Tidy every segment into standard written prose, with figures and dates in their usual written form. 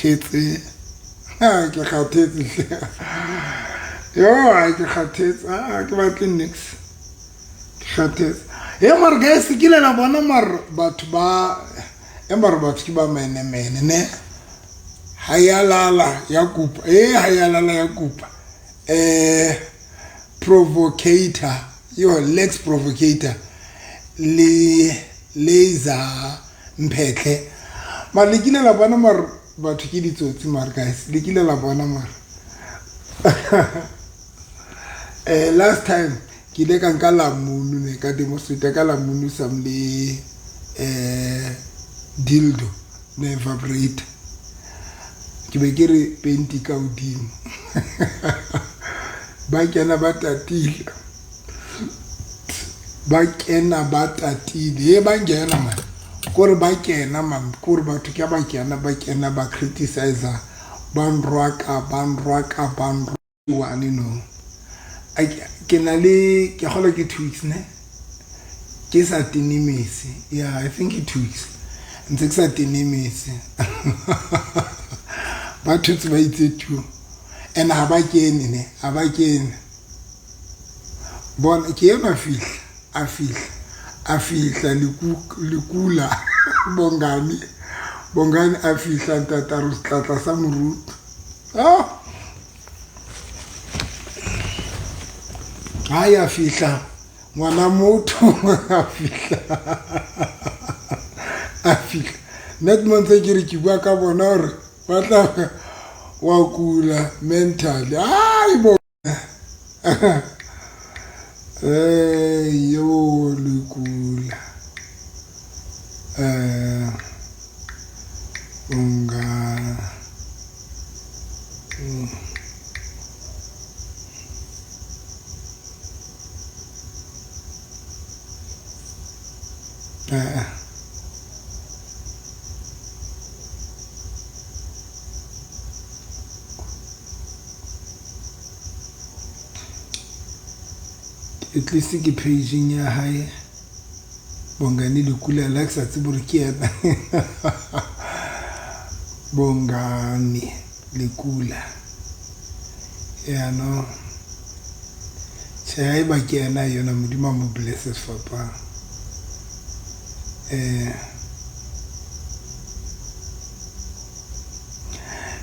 kgathetse. Ha ke kgathetse hle. Yo, ha ke kgathetse. Ha ke batle nix. Ke kgathetse. He mara guys, ke ile la bona mara batho ba e mara batho ke ba menemene ne. Ha ya lala ya kupa. Eh ha ya lala ya kupa. Eh provocator, yo Lex provocator le laser mphetlhe. Mara le kile la bona mara batho ke ditsotsi mara guys, le kile la bona mara. Eh last time ke ile ka nka lamunu ne ka demonstrate ka lamunu sam le eh dildo ne vibrator. Ke be ke re penti ka hodimo. Ba kena ba tatile. Ba kena ba tatile. He ba ngena man. Kore ba kena man, kore batho ke ba kena ba kena ba criticize ba nrwaka ba nrwaka ba nrwaka one no. Ke na le ke kgolwa ke 2 weeks ne. Ke sa tene mese. Yeah, I think ke 2 weeks. Ntse ke sa tene mese. Ba thotse ba itse tu. And ha ba kene ne, ha ba kene. Bona ke ena fihla, a fihla, a fihla lekula Bongani. Bongani a fihla ntata re setlatla sa moruti. Ah! Ha ya fihla ngwana motho a fihla a fihla nna ke mo ntse ke re ke bua ka bona hore ba tla wa kula mentally ai bo eh yo le kula eh unga eh at least ke page-ing ya hae Bongani Lekula le ha ke sa tsebe hore ke yena Bongani Lekula ya no tjhe haeba ke yena yona Modimo a mo bless sefapano eh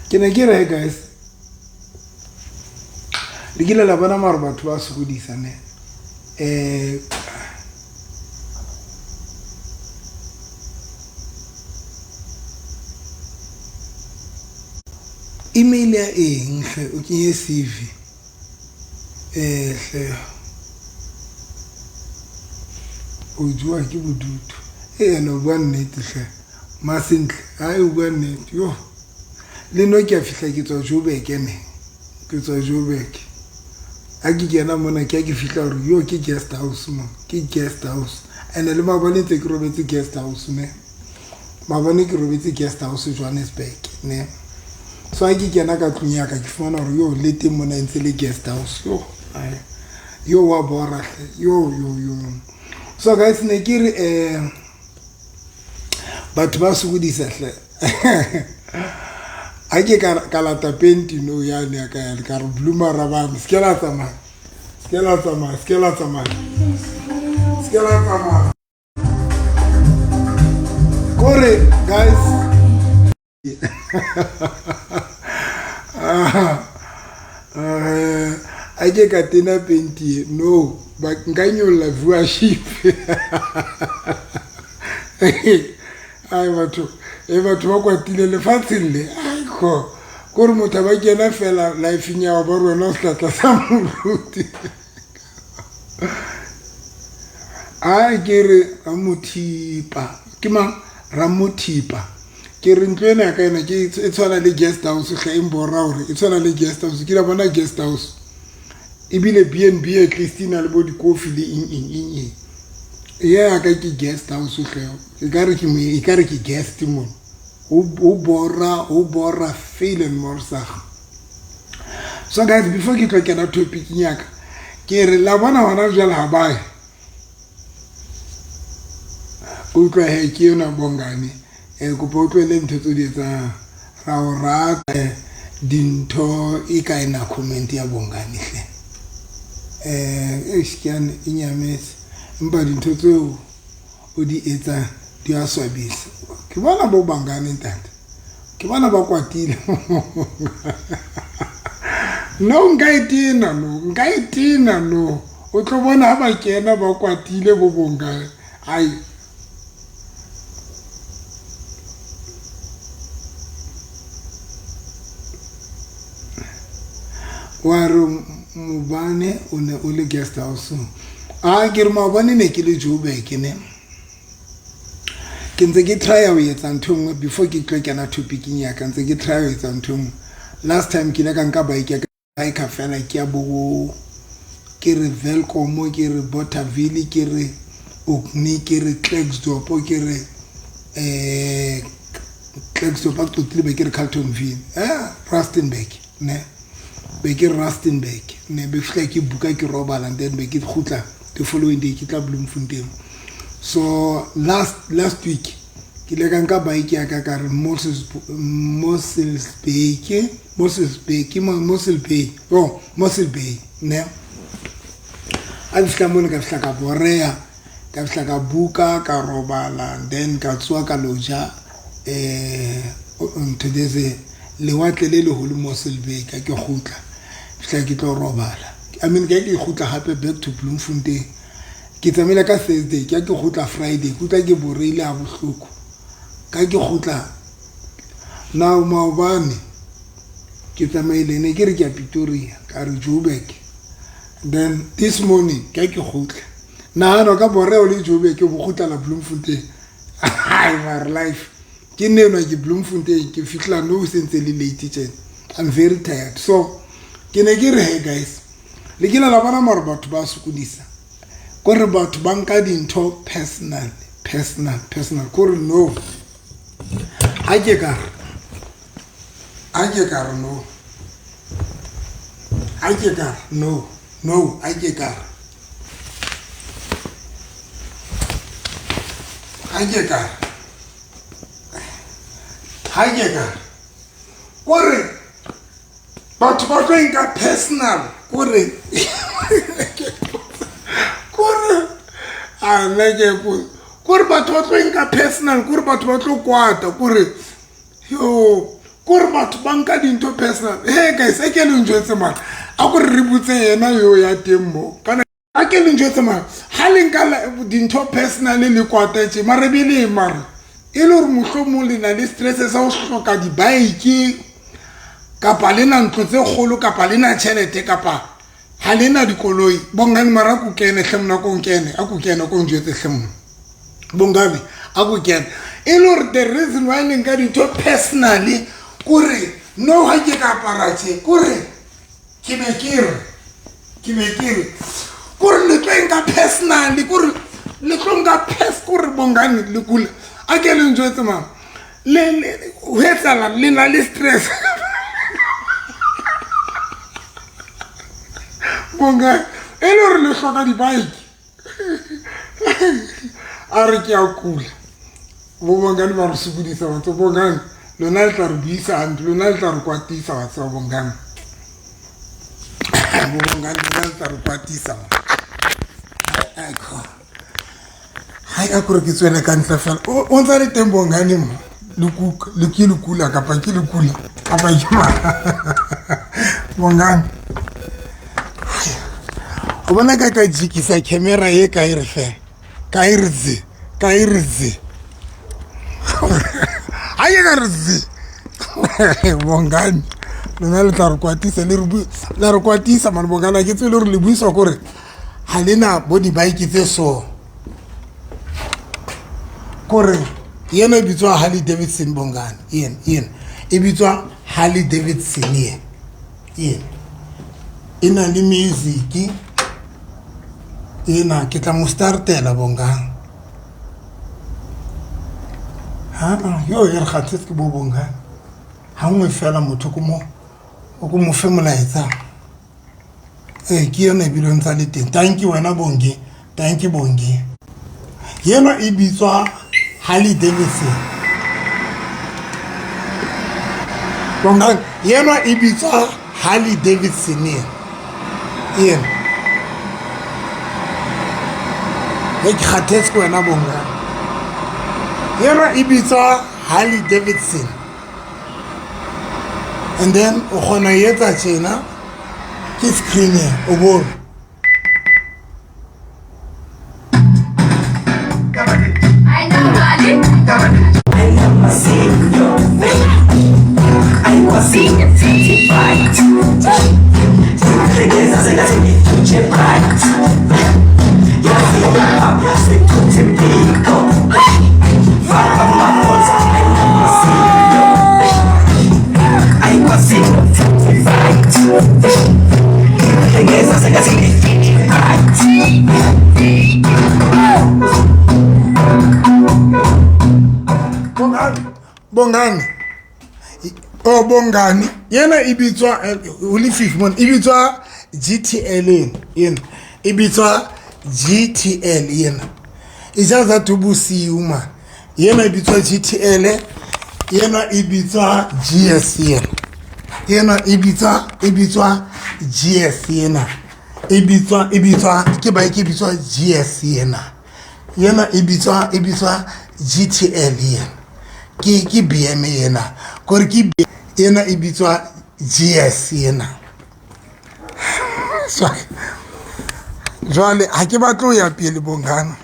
ke ne ke re guys le kile la bona mare batho ba sokodisa ne eh email ya eng hle o kenye CV eh hle o jowa ke bodutu e ena o bua nnete hle masentle ha o bua nnete yo le no ke a fihla ke tswa Joburg ne ke tswa Joburg ha ke kena mona ke ha ke fihla hore yo ke guest house mo ke guest house and le maobane ntse ke robetse guest house ne maobane ke robetse guest house Johannesburg ne so ha ke kena ka tlung ya ka ke fumana hore yo le teng mona e ntse le guest house yo ai yo wa bora hle yo yo yo so guys ne ke re eh batho ba sokodisa hle ha ke ka lata penti no yane ya ka yane ka re blue marabane se ke la tsamaya se ke la tsamaya se ke la tsamaya se ke la tsamaya kore guys a ke ka tena penti no ba nka nyolla viewership ai batho e batho ba kwatile lefatsheng le ai ko kore motho ba kena fela lifeng ya ba re wena o setlatla sa moruti a ke re Ramothipa ke mang Ramothipa ke re ntlo ena ya ka ena ke e tshwana le guest house hle e mbora hore e tshwana le guest house ke la bona guest house ebile B&B at least e na le bo dikofi le eng eng eng eng ya ka ke guest house hle e ka re ke e ka re ke guest mo o bora o bora fail and more saga so guys before ke tlo kena topic ya ka ke re la bona hona jwale ha bae utlwa he ke yona Bongani eh kopa o tlohele ntho tse di etsang. Ra o rata dintho e kae na comment ya Bongani hle. Eish ke yane e nyametse empa dintho tseo o di etsang di a swabisa. Ke bona bo Bongani ntate. Ke bona ba kwatile. No nka e tena no, nka e tena no. O tlo bona ha ba kena ba kwatile bo Bongani. Ai. Wa re mobane o ne o le guest house. A ke re maobane ne ke le Joburg ne. Ke ntse ke try ho etsa ntho e nngwe before ke tlo kena topicing ya ka ntse ke try ho etsa ntho e nngwe. Last time ke ile ka nka bike ya ka biker fela ke ya bo ke re Welkom ke re Bothaville ke re Orkney ke re Klerksdorp ke re Klerksdorp a qetile be ke re Carltonville Rustenburg ne be ke re Rustenburg ne be fihla ke buka ke robala and then be ke kgutla the following day ke tla Bloemfontein. So last week ke ile ka nka bike ya ka ka re Mossel Bay ke Mossel Bay ke Mossel Bay oh Mossel Bay ne a ke fihla mone ka fihla ka boreya ka fihla ka buka ka robala then ka tsoha ka lo ja ntho tse lewatle le leholo Mossel Bay ka ke kgutla fihla ke tlo robala I mean ka ke kgutla hape back to Bloemfontein. Ke tsamaile ka Thursday ke ke kgutla Friday ke utlwa ke boreile ha bohloko ka ke kgutla now maobane ke tsamaile ne ke re ke ya Pretoria ka re Joburg then this morning ka ke kgutla nahana ka boreo le Joburg bo kgutlela Bloemfontein. Ai mara life ke nenwa ke Bloemfontein ke fihla no sentse le late tjena. I'm very tired so ke ne ke re hey guys le kile la bona mara batho ba sokodisa kore batho ba nka dintho personal personal personal kore no ha ke ka re ha ke ka re no ha ke ka re no no ha ke ka re ha ke ka re ha ke ka re kore batho ba tlo nka personal kore kore a nna ke kore batho ba tlo nka personal kore batho ba tlo kwata kore yo kore batho ba nka dintho personal. Hey guys e ke le njwetse mara a kore re botse yena yo ya teng mo kana a ke le njwetse mara ha le nka dintho personal le kwatetse mara be le mara e le hore mohlomong le na le stress sa ho hloka di-bike kapa le na ntlo tse kgolo kapa le na tjhelete kapa ha le na dikoloi. Bongani mara a ko kene hle mona ko nkene a ko kene ko njwetse hle mona Bongani a ko kene e le hore the reason why le nka dintho personally kore no ha ke ka apara tje kore ke be ke re ke be ke re kore le tlo nka personally kore le tlo nka pers kore Bongani le kula a ke le njwetse mama le le ho etsahala le na le stress Bongani e le hore le hloka di-bike a re ke a kula bo Bongani ba re sokodisa batho Bongani lona le tla re buisa hantle lona le tla re kwatisa wa tseba Bongani bo Bongani lona le tla re kwatisa hai a kore ke tswele ka ntle fela o ntsa le teng Bongani mo le kuka le ke le kula kapa ke le kula kapa ke ma Bongani o bona ka ka jikisa camera e ka e re fela ka e re tse ka e re tse ha ke ka re tse Bongani lona le tla re kwatisa le re la re kwatisa mane Bongani ke tsebe le hore le buiswa kore ha le na bo di-bike tse so kore yena e bitswa Harley Davidson Bongani yena yena e bitswa Harley Davidson yena yena e na le music ena ke tla mo startela Bongani ha yo e re kgathetse ke bo Bongani ha nngwe fela motho ko mo o ko mo fe molaetsa ee ke yona ebile o ntsa le teng. Thank you wena Bongi, thank you Bongi. Yena e bitswa Harley Davidson. Bongani yenwa e bitswa Harley Davidson ena ena e ke kgathetse ke wena Bongani yenwa e bitswa Harley Davidson and then o kgona e etsa tjena ke screen o bone. Bongani oh Bongani yena e bitswa o le fifi mona e bitswa GTL ena ena e bitswa GTL ena e just that bosiu man yena e bitswa GTL yena e bitswa GS yena yena e bitswa e bitswa GS yena e bitswa e bitswa ke bike e bitswa GS yena yena e bitswa e bitswa GTL yena ke ke BM yena kore ke yena e bitswa GS yena. Jwale ha ke batle ho ya pele Bongani.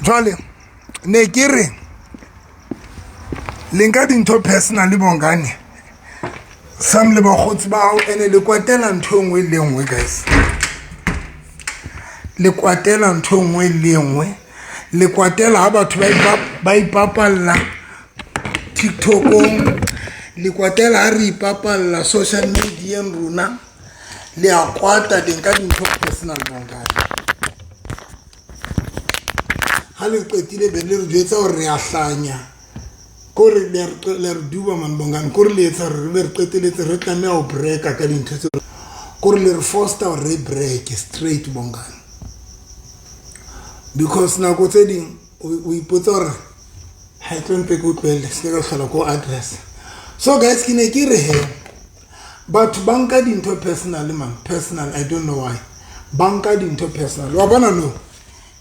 Jwale ne ke re le nka dintho personally Bongani. Sam le bakgotsi ba hao ene le kwatela ntho e nngwe le nngwe guys. Le kwatela ntho e nngwe le nngwe. Le kwatela ha batho ba ipapalla TikTokong. Le kwatela ha re ipapalla social media rona. Le a kwata le nka dintho personal Bongani. Ha le qetile be le re jwetsa hore re a hlanya. Kore le re duba man Bongani, kore le etsa hore re be re qeteletse re tlameha ho breaka ka dintho tse. Kore le re foster hore re break straight Bongani. Because nako tse ding o ipotsa hore ha e tlo mpe ke o tlohelle se ka hlola ko address. So guys ke ne ke re he batho ba nka dintho personal man, personal I don't know why. Ba nka dintho personal. Wa bona no?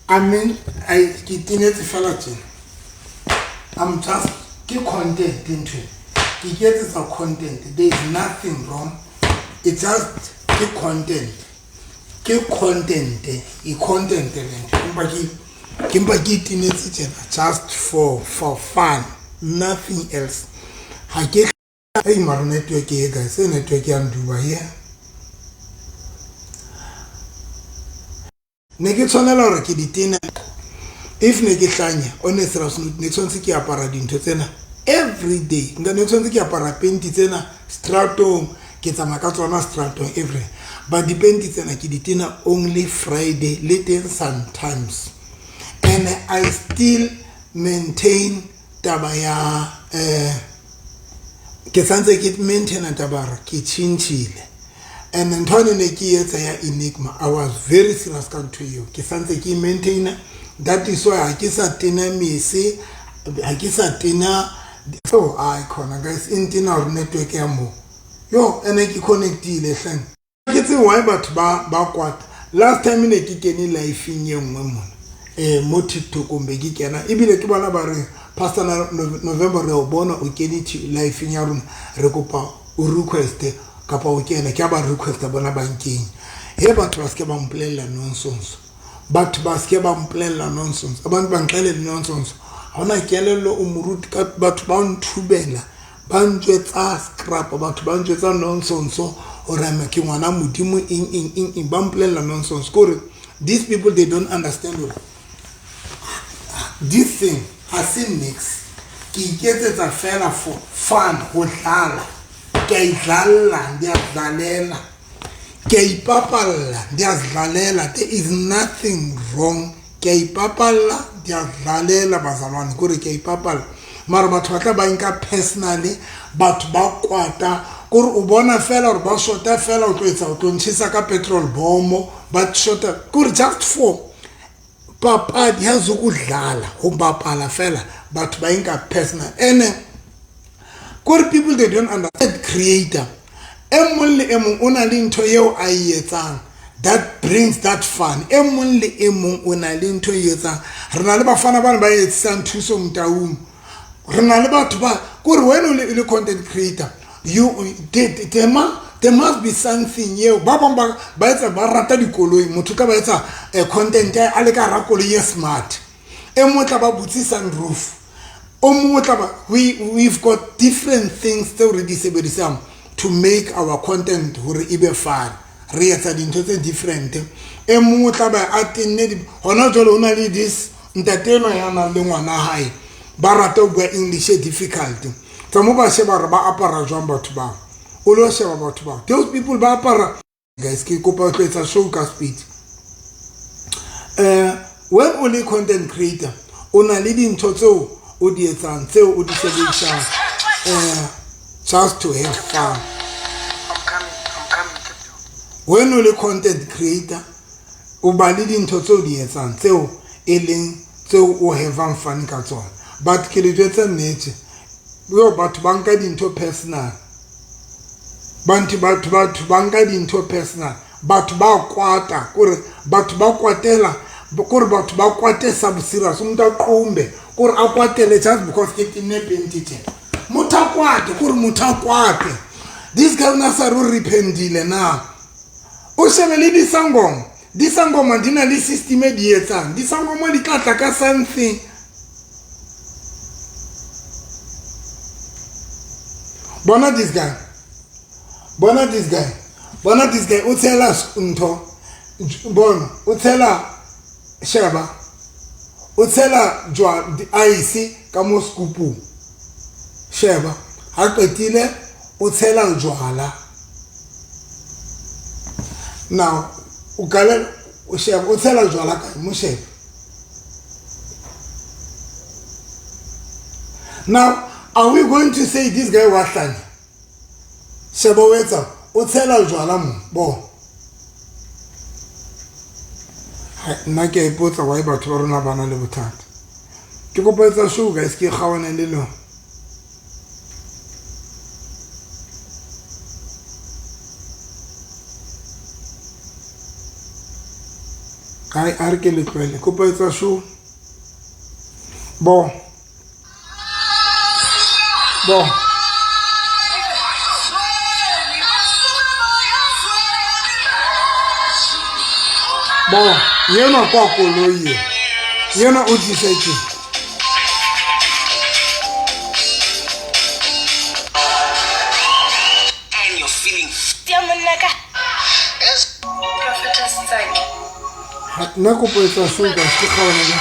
I mean I ke tenetse fela tjena. I'm just ke content ntho. Ke iketsetsa content. There is nothing wrong. It's just ke content. Ke content, e content le ntho. Empa ke mpa ke tenetse tjena just for fun, nothing else. Ha ke hey mara network e guys, e network ya nduba here. Ne ke tshwanela hore ke di tena. If ne ke hlanya honestly ne tshwanetse ke apara dintho tsena every day. Nka ne tshwanetse ke apara penti tsena stratong, ke tsamaya ka tsona stratong every. But dipenti tsena ke di tena only Friday le teng sometimes. And I still maintain taba ya ke santse ke maintain taba hore ke tjhentjhile. And ntho ene ne ke etsa ya Enigma, I was very serious ka ntho eo. Ke santse ke maintain. That is why ha ke sa tena mese, ha ke sa tena so ai khona guys e ntena hore network ya mo. Yo ene ke connectile hleng. Ke tse why batho ba kwata. Last time ne ke kene live-eng e nngwe mona. Mo TikTok be ke kena ebile ke bona ba re Pastor November re o bona o kene live-eng ya rona re kopa o request kapa o kena ke ba request bona bankeng. He batho ba se ba mpolella nonsense. Batho ba se ba mpolella nonsense. Abantu ba nxelele nonsense. Ha hona kelello o moruti ka batho ba nthubela ba ntjwetsa scrap, batho ba ntjwetsa nonsense hore me ke ngwana Modimo eng eng eng eng ba mpolella nonsense. Kore these people they don't understand hore this thing ha se mix. Ke iketsetsa fela for fun, ho dlala. Ke a idlalla, ndiyadlalela. Ke a ipapalla, ndiyazidlalela. There is nothing wrong. Ke a ipapalla, ndiyadlalela bazalwane, kore ke a ipapalla. Mara batho ba tla ba nka personally, batho ba kwata. Kore o bona fela hore ba shota fela o tlo etsa o tlo ntjhesa ka petrol bomb, ba shota. Kore just for papadi ya zokudlala, ho bapala fela, batho ba nka personal. Ene Kore people they don't understand creator e mong le e mong o na le ntho eo a e etsang that brings that fun. E mong le e mong o na le ntho e etsang. Re na le bafana bana ba etsisang Thuso Motaung. Re na le batho ba kore wena o le content creator you there, there must be something eo ba bang ba etsa ba rata dikoloi motho ka ba etsa content a le ka hara koloi e smart e mong tla ba butse sunroof o mongwe tla ba we've got different things tseo re di sebedisang to make our content hore e be fun. Re etsa dintho tse different. E mongwe tla ba a tenne hona jwale o na le this ntate enwa ya nang le ngwana hae ba rata ho bua English e difficult. Tsa mo ba sheba re ba apara jwang batho bao, o lo sheba batho bao, those people ba apara. Guys, ke kopa ho etsa show ka speed. When o le content creator o na le dintho tseo o di etsang tseo o di sebedisang just to have fun. When o le content creator o ba le dintho tseo di etsang tseo e leng tseo o havang fun ka tsona. But ke le jwetsa nnete, yo batho ba nka dintho personal. Batho batho batho ba nka dintho personal. Batho ba kwata kore batho ba kwatela kore batho ba kwate sa serious. Umuntu a qombe kore a kwatele just because ke tenne penti tjena. Motho a kwate kore motho a kwate. This guy o sa re o repentile na. O shebe le disangoma. Disangoma di na le system e di etsang. Disangoma di tla tla ka something. Bona this guy. Bona this guy. Bona this guy o tshela ntho. Bona o tshela sheba. O tshela jwa ice ka mo scoopong. Sheba. Ha qetile o tshela jwala. Now o kala o sheba o tshela jwala kae mo sheba. Now are we going to say this guy wa hlanya? Sheba o etsa o tshela jwala mo bo. Nna ke a ipotsa why batho ba rona ba na le bothata. Ke kopa etsa show guys, ke kgaohane le lona. Ai a re ke le tlohele, kopa etsa show. Bo. Bo. Bo, yena kwa koloi e. Yena o tlisa ke. And you're feeling Nna kopo etsa show guys, ke kgaohane le.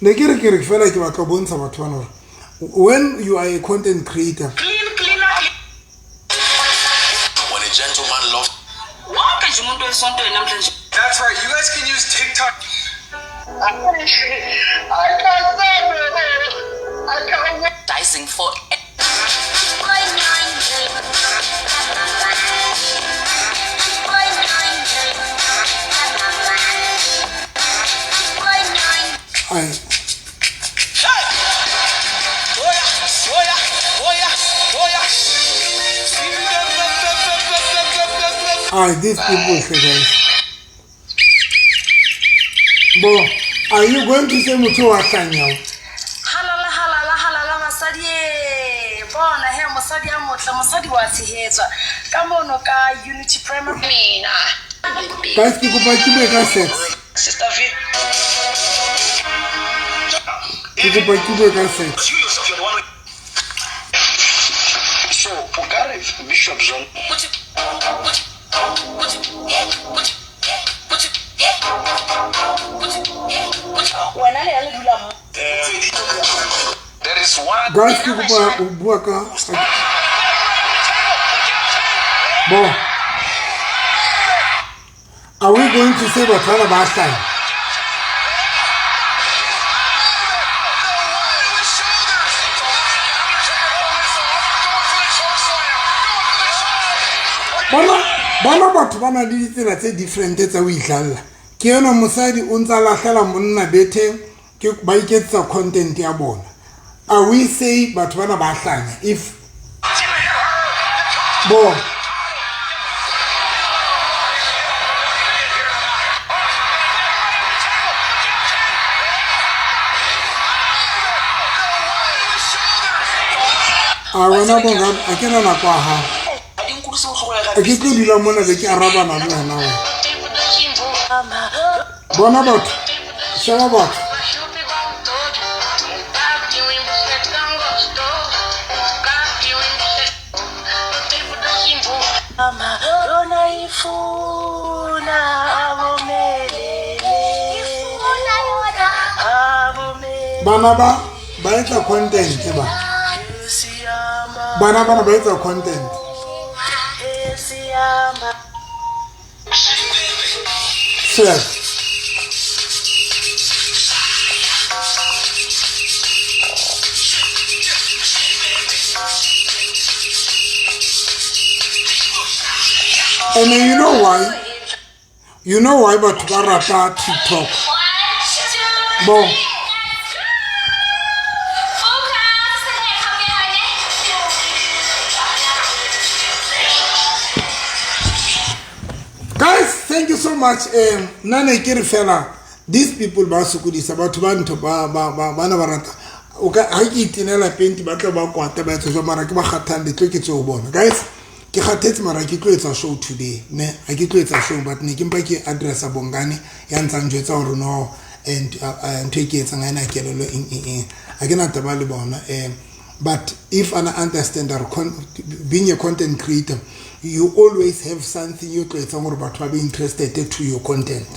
Ne ke re ke re fela ke batla ho bontsha batho bana hore when you are a content creator, when a gentleman loves. That's right, you guys can use TikTok. For I these people say guys. Bo, are you going to say motho wa hlanya? Halala halala halala mosadi e bona he mosadi a motle mosadi wa tshehetswa ka mono ka Unity Primary mina. Guys, ke kopa ke bue ka sex. Sister V. Ke kopa ke bue ka sex. You yourself, you're the one. So, o ka re Bishop John. Wena le ya le dula mo. There is one. Guys, ke kopa o bua ka Bo. Are we going to say batho bana ba hlanya? Bona batho ba na le ditsela tse different tsa ho itlalla. Ke enwa mosadi o ntsa lahlela monna bethe, ke ba iketsetsa content ya bona. Are we say batho bana ba hlanya if bo a wena bonga a ke na nako ya gago a ke tlo dula mona be ke arabana le wena wena bona batho sheba batho. Bana ba ba etsa content ba. Bana bana ba etsa content. Sure. And then you know why? You know why batho ba rata TikTok? Bo. Guys, thank you so much. Nna ne ke re fela these people ba sokodisa batho ba ntho ba ba ba bana ba rata. O ka ha ke itenela penti ba tlo ba kwata ba etsa jwang mara ke ba kgathang le tlo ke tse o bona. Guys, ke kgathetse mara ke tlo etsa show today, ne? Ha ke tlo etsa show but ne ke mpa ke addressa Bongani ya ntsang jwetsa hore no and ntho e ke etsang ha ena kelello eng eng eng. Ha ke na taba le bona. But if I understand that being a content creator, you always have something you tlo etsang hore batho ba be interested to your content.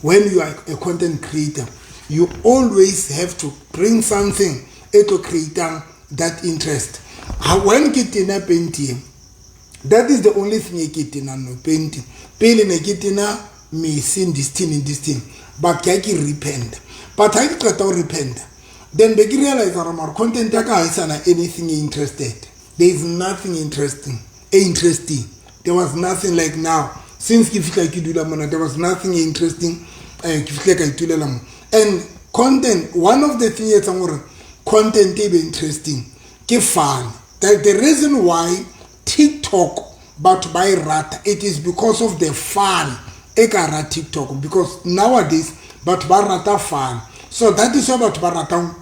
When you are a content creator, you always have to bring something e tlo creatang that interest. When ke tena painting, that is the only thing e ke tenang no painting. Pele ne ke tena missing this thing and this thing, but ke repent. But ha ke qeta ho repent, then be ke realize hore mara content ya ka ha e sana anything interested. There is nothing interesting. Interesting. There was nothing like now. Since ke fihla ke dula mona, there was nothing interesting. Ke fihla ka itulela mo. And content, one of the things etsang hore content e be interesting ke fun. The reason why TikTok batho ba e rata, it is because of the fun e ka ra TikTok, because nowadays batho ba rata fun. So that is why batho ba ratang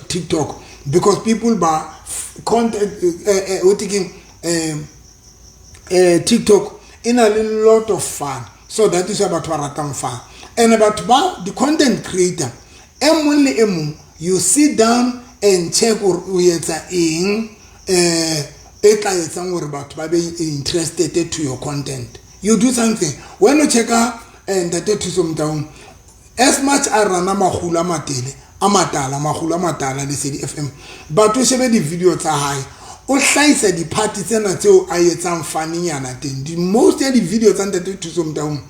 TikTok, because people ba content what thinking TikTok in a lot of fun. So that is why batho ba ratang fun. And about ba the content creator, e mong le e mong, you sit down and check or o etsa eng e tla etsang hore batho ba be interested to your content. You do something. When you check out Ntate Thuso Motaung, as much a rana makgolo a matele a matala makgolo a matala Lesedi FM, but o shebe di-video tsa hae, o hlahisa di-party tsena tseo a etsang funny-nyana teng. Di most ya di-video tsa Ntate Thuso Motaung,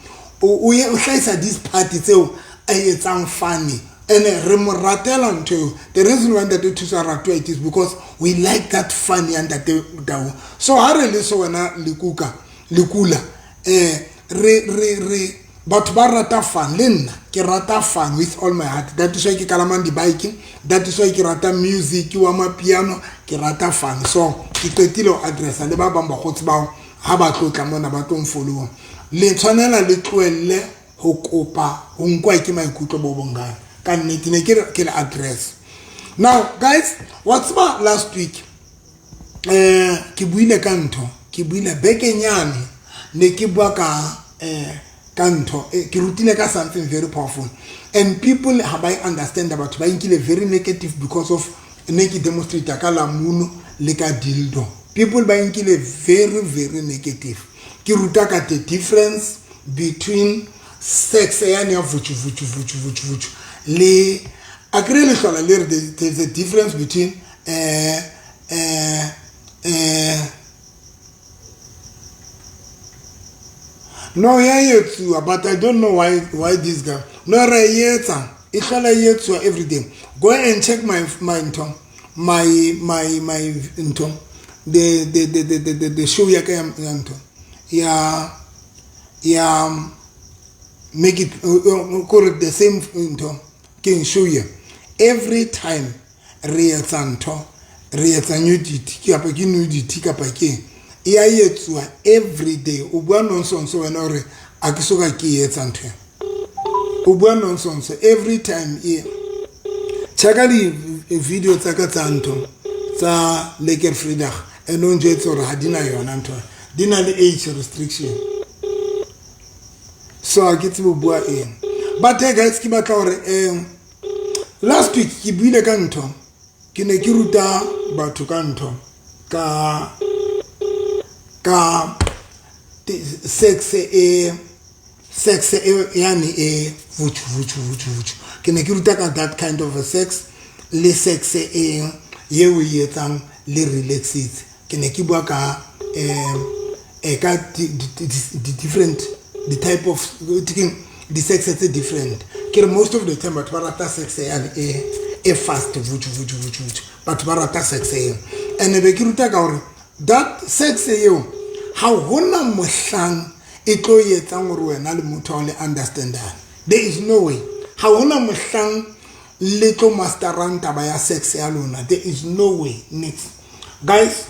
o hlahisa these party tseo a etsang funny. And re mo ratela ntho eo. The reason why Ntate Thuso a ratwa it is because we like that funny ya Ntate Motaung. So ha re le so wena lekuka lekula re batho ba rata fun. Le nna ke rata fun with all my heart. That is why ke kalamang di-bike, that is why ke rata music wa mapiano, ke rata fun. So ke qetile ho addressa le ba bang bakgotsi bao ha ba tlo tla mona ba tlo nfollowa. Le tshwanela le tlohelle ho kopa ho nkwa ke maikutlo bo Bongani. Ka nnete ne ke re ke le address. Now guys, what's ba last week ke buile ka ntho, ke buile bekenyane ne ke bua ka ka ntho, ke rutile ka something very powerful, and people ha ba understand about ba nkile very negative because of ne ke demonstrate ka lamunu le ka dildo. People ba nkile very very negative. Ke ruta ka the difference between sex ya ne ya vuchu vuchu vuchu vuchu vuchu le akre le hlola le re there's a difference between no ya etsuwa, but I don't know why this guy no re etsa e hlola e etsuwa every day. Go and check my ntho, my ntho, the show ya ka ya ntho ya make it correct the same ntho ke show ya every time Re etsa ntho, re etsa nudity kapa ke nudity kapa keng, e a etsuwa every day. O bua nonsense wena hore a ke soka ke etsa ntho ena. O bua nonsense every time. E checka di-video tsa ka tsa ntho tsa Lekker Vrydag, and o njwetse hore ha di na yona ntho, di na le age restriction. So ha ke tsebe ho bua eng. But hey guys, ke batla hore last week ke buile ka ntho, ke ne ke ruta batho ka ntho ka sex e sex e yani e vuchu vuchu vuchu vuchu. Ke ne ke ruta ka that kind of a sex le sex e yeo e etsang le relaxitse. Ke ne ke bua ka ka di different the type of di sex tse different. Ke re most of the time batho ba rata sex yani e fast vuchu vuchu vuchu vuchu, batho ba rata sex eo. And be ke ruta ka hore that sex eo ha hona mohlang e tlo etsang hore wena le motho wa le understandana. There is no way. Ha hona mohlang le tlo masterang taba ya sex ya lona. There is no way. Next guys,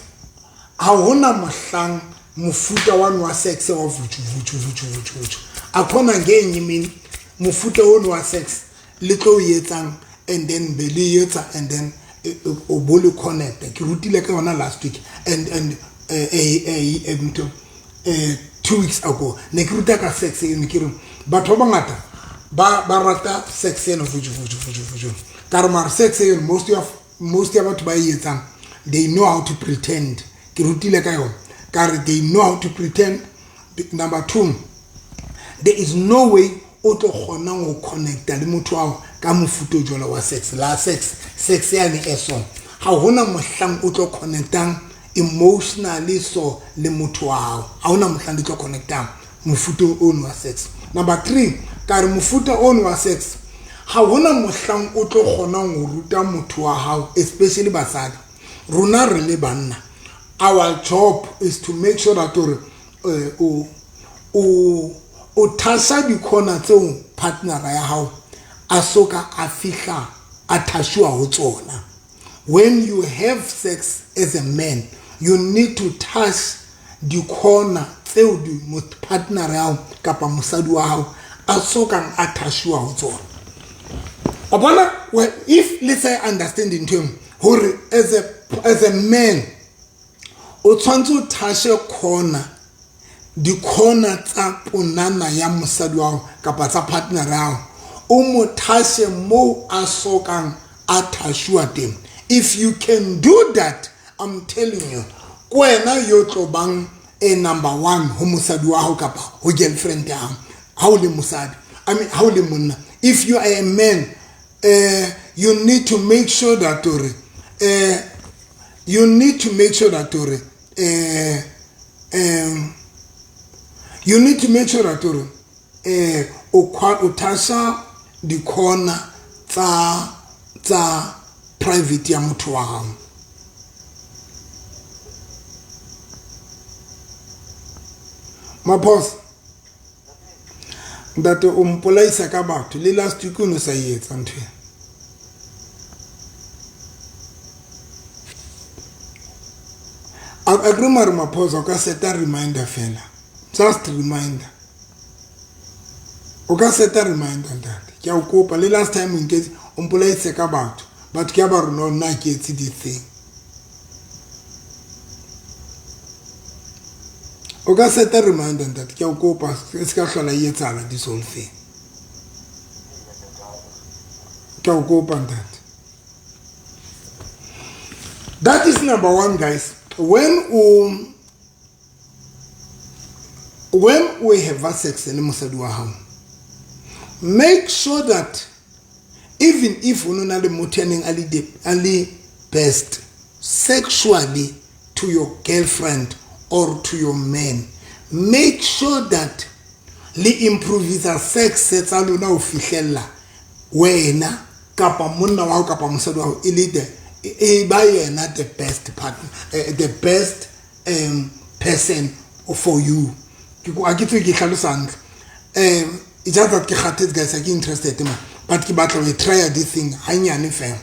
ha hona mohlang mofuta wa sex wa vuchu vuchu vuchu vuchu vuchu, akhona ngenye imini mofuta ono wa sex le tlo etsang and then be le etsa and then o bo le connect. Ke rutile ka yona last week and 2 weeks ago ne ke ruta ka sex eno. Ke re batho ba bangata ba rata sex eno vuchu vuchu vuchu vuchu. Ka re mara sex eno most ya batho ba e etsang, they know how to pretend. Ke rutile ka yona ka re they know how to pretend. Number 2, there is no way o tlo kgonang ho connecta le motho wa ka mofuta o jwalo wa sex. La sex yane e so ha hona mohlang o tlo connectang emotionally so le motho wa hao. Ha hona mohlang le tlo connectang mofuta ono wa sex. Number 3, ka re mofuta ono wa sex ha hona mohlang o tlo kgonang ho ruta motho wa hao, especially basadi. Rona re le banna, our job is to make sure that o thasa dikhona tseo partner ya hao a soka a fihla a thashuwa ho tsona. When you have sex as a man, you need to touch dikhona tseo di partner ya hao kapa mosadi wa hao a sokang a thashuwa ho tsona. O bona, well, if let's say understand ntho eo hore as a man o tshwantse o thashe khona dikhona tsa ponana ya mosadi wa hao kapa tsa partner ya hao, o mo thashe mo a sokang a thashuwa teng. If you can do that, I'm telling you, kwena yo tlo bang e number 1 ho mosadi wa hao kapa ho girlfriend ya hao. Ha o le mosadi, I mean ha o le monna, if you are a man, you need to make sure that you need to make sure that you need to make sure that o thasa dikhona tsa private ya motho wa hao. Maphosa ntate o mpolaisa ka batho le last week o no sa etsa ntho ena. Agree mare Maphosa o ka seta reminder fela, just reminder. O ka seta reminder ntate, ke a o kopa. Le last time o nketse o mpolaise ka batho, batho ke a ba rona nna ke etse di-thing. O ka seta reminder ntate, ke a o kopa, e se ka hlola e etsahala this whole thing. Ke a o kopa ntate. That is number 1 guys. When we have sex le mosadi wa hao, make sure that even if o na le motho ya neng a le best sexually to your girlfriend or to your man, make sure that le improve sex tsa lona ho fihlella wena kapa monna wa hao kapa mosadi wa hao e le the e ba yena the best partner, the best person for you. Ke a ke tswe ke hlalosa hantle. It's just that ke kgathetse guys, ha ke interested ma, but ke batla ho try this thing hanyane fela.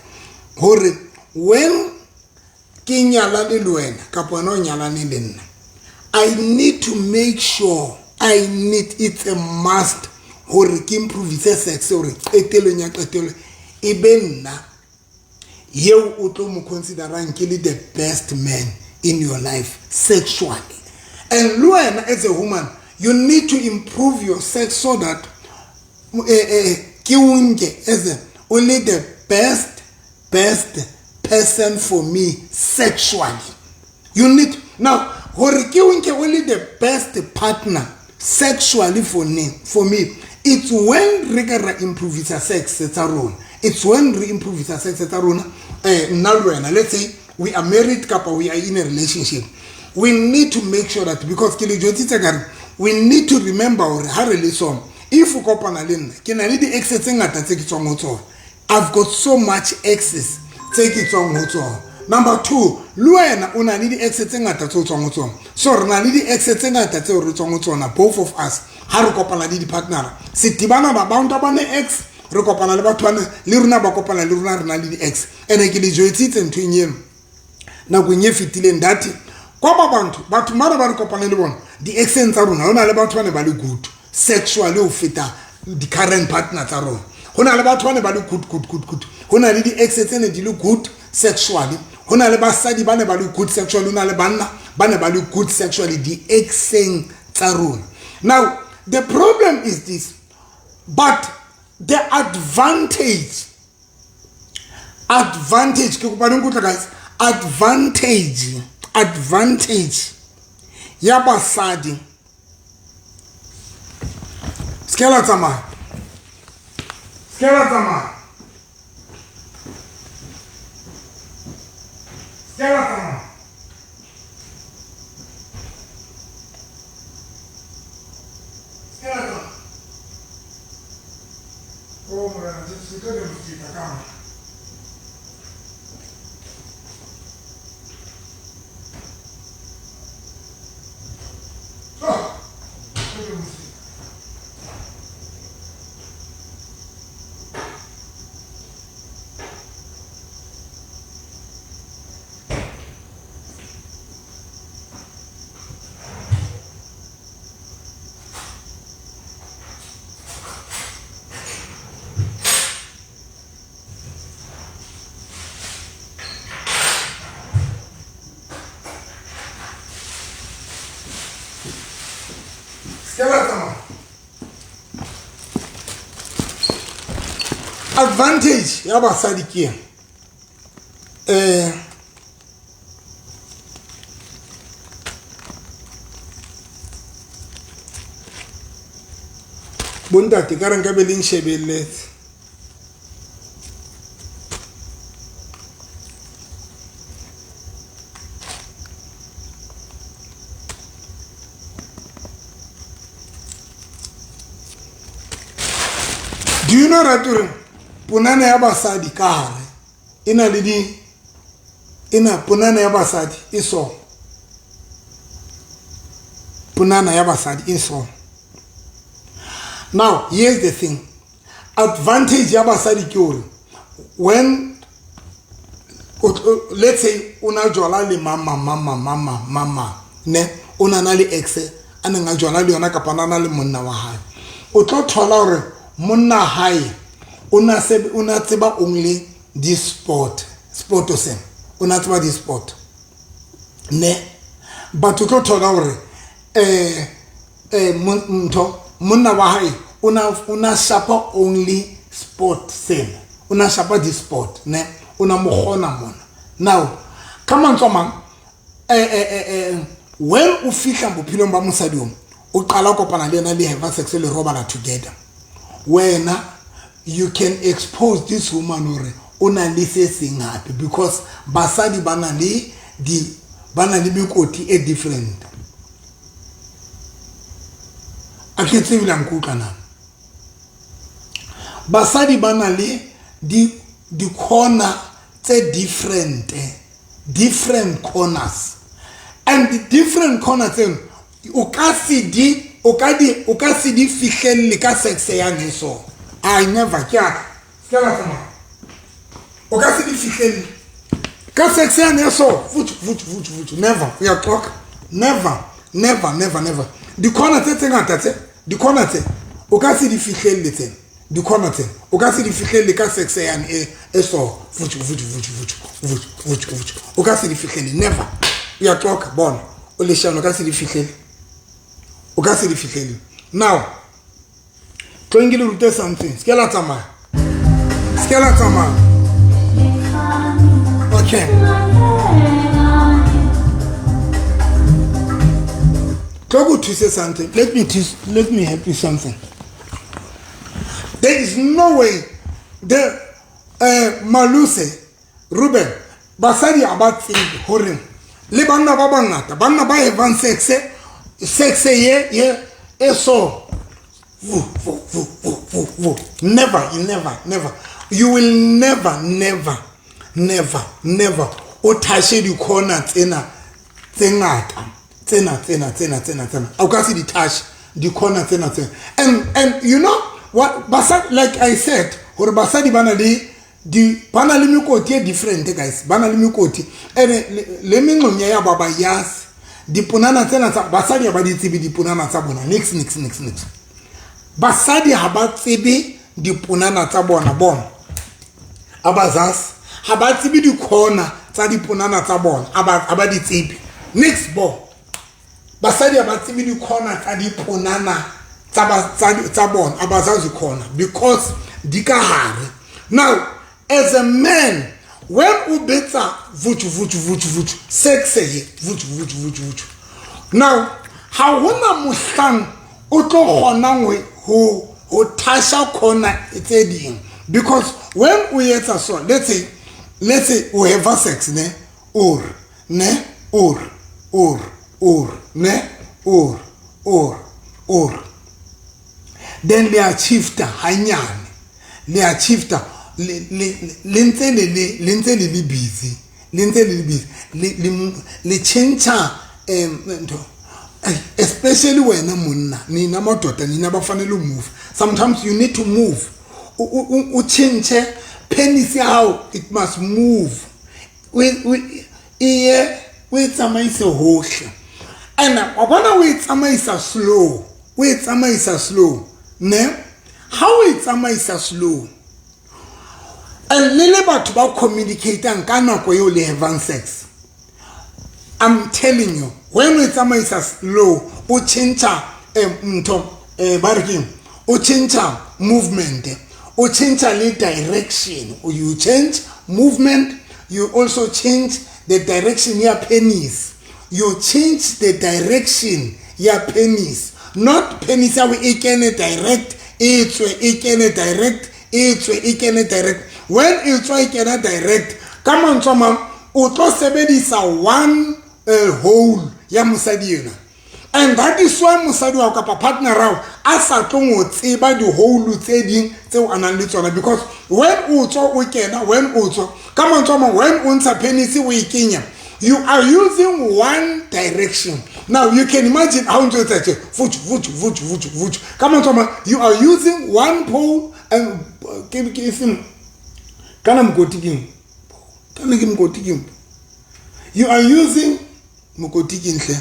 Hore When ke nyalane le wena kapa wena o nyalane le nna, I need to make sure, I need, it's a must hore ke improvise sex hore qetelong ya qetelo e be nna yeo o tlo mo considerang ke le the best man in your life sexually. And le wena as a woman, you need to improve your sex so that ke o nke as a, only the best person for me sexually. You need now hore ke o nke only the best partner sexually for me. It's when re ka ra improve sex tsa rona. It's when re improve sex tsa rona. Nna le wena, let's say we are married kapa we are in a relationship. We need to make sure that, because ke le jwetsitse ka re, we need to remember hore ha re le sona, if o kopana le nna, ke na le di-ex tse ngata tse ke tswang ho tsona. I've got so much exes tse ke tswang ho tsona. Number two, le wena o na le di-ex tse ngata tse o tswang ho tsona. So re na le di-ex tse ngata tseo re tswang ho tsona, both of us. Ha re kopana le di-partner, setibana ba bantu ba ne ex, re kopana le batho ba ne le rona ba kopana le rona, re na le di-ex. Ene ke le jwetsitse nthweng eno nakong e fetileng that kwa ba bantu, batho mara ba re kopana le bona di-exeng tsa rona, ho na le batho ba ne ba le good sexually ho feta di-current partner tsa rona. Ho na le batho ba ne ba le good good good good. Ho na le di-ex tse ne di le good sexually. Ho na le basadi ba ne ba le good sexually. Ho na le banna ba ne ba le good sexually di-exeng tsa rona. Now the problem is this, but the advantage ke kopa le nkutlwe guys, advantage ya basadi. Se la tsamaya, se la tsamaya, se la tsamaya. Se la tsamaya. Oh, morena, se tlo demonstrate ka mo. Oh, advantage ya basadi ke bontate ka re nka be le nshebelletse. Do you know that ponana ya basadi ka hare e na le di ena ponana ya basadi e so ponana ya basadi e so. Now here's the thing, advantage ya basadi ke hore when let's say o na jola le mama mama mama mama ne o na na le ex a neng a jola le yona kapa na le monna wa hae, o tlo thola hore monna hae o na tseba only this sport seng o na tseba this sport ne, but o tlo thola hore ntho monna wa hae o na shapa only sport seng o na shapa this sport ne, o na mo kgona mona. Now ka mantswe a mang when o fihla bophelong ba mosadi o qala kopana le yena le have sex le robala together, wena you can expose this woman hore o na le se seng hape, because basadi ba na le di ba na le mekoti e different. A ke tsebe la nkutlwa na. Basadi ba na le di corner tse different, different corners, and the different corners tseno o ka se di fihlelle ka sex ya neso. I never care. O ka se di fihlelle. Ka sex yane e so vutu vutu vutu vutu, never. Uyaxoka, never, never, never, never. Dikhona tse tse ngata tse, dikhona tse o ka se di fihlelle, tsena dikhona tsena o ka se di fihlelle ka sex yane e so vutu vutu vutu vutu vutu vutu vutu, o ka se di fihlelle, never. Uyaxoka, bona o leshano, o ka se di fihlelle, o ka se di fihlelle. Now tlo ke le rute something, se ke la tsamaya, se ke la tsamaya. Okay, tlo go thuse something. Let me teach, let me help you something. There is no way the Maluse Ruben, basadi ha ba tsebe hore le banna ba bangata, banna ba havang sex, sex ye e so vu vu vu vu vu vu, never, never, never. You will never, never, never, never o thashe dikhona tsena tse ngata, tsena tsena tsena tsena tsena, o ka se di thashe dikhona tsena tsena. And you know what, basadi, like I said, hore basadi ba na le di, ba na le mekoti e different, guys, ba na le mekoti ene le mengqonya ya ba ba yas diponana tsena tsa basadi ha ba di tsebe diponana tsa bona, nix nix nix nix. Basadi ha ba tsebe diponana tsa bona, bona abazasi ha ba tsebe dikhona tsa diponana tsa bona, ha ba di tsebe nix. Bo basadi ha ba tsebe dikhona tsa diponana tsa bona, abazazi khona because di ka hare. Now as a man, when o betsa vutu vutu vutu vutu sex ye vutu vutu vutu vutu, now ha hona mohlang o tlo kgonang ho thasha khona tse ding, because when o etsa so, let's say o have sex ne, or ne, or ne, or then le a shifta hanyane, le a shifta, le ntse le ntse le le busy, le ntse le le busy, le tjhentjha ntho. Especially wena monna, nina madoda, nina bafanele move. Sometimes you need to move, o tjhentjhe penis ya hao, it must move, iye o e tsamaise hohle. And wa bona o e tsamaisa slow, o e tsamaisa slow ne, ha o e tsamaisa slow and le batho ba communicatang ka nako eo le havang sex, I'm telling you, when o tsamaisa slow, o tjhentjha ntho, ba re keng, o tjhentjha movement, o tjhentjha le direction. You change movement, you also change the direction ya penis, you change the direction ya penis, not penis ya e kene direct, e tswe e kene direct, e tswe e kene direct. When e tswa e kena direct, ka mantswe a mang o tlo sebedisa one hole ya mosadi ena, and that is why mosadi wa kapa partner ao a sa tlong ho tseba di-hole tse ding tseo a nang le tsona, because when o tswa o kena, when o tswa, ka mantswe a mang, when o ntsha penis o e kenya, you are using one direction. Now you can imagine how ntse o etsa tje vutu vutu vutu vutu vutu, ka mantswe a mang you are using one pole and ke efeng kana mokoti keng, kana ke mokoti keng, you are using mokoti keng hle,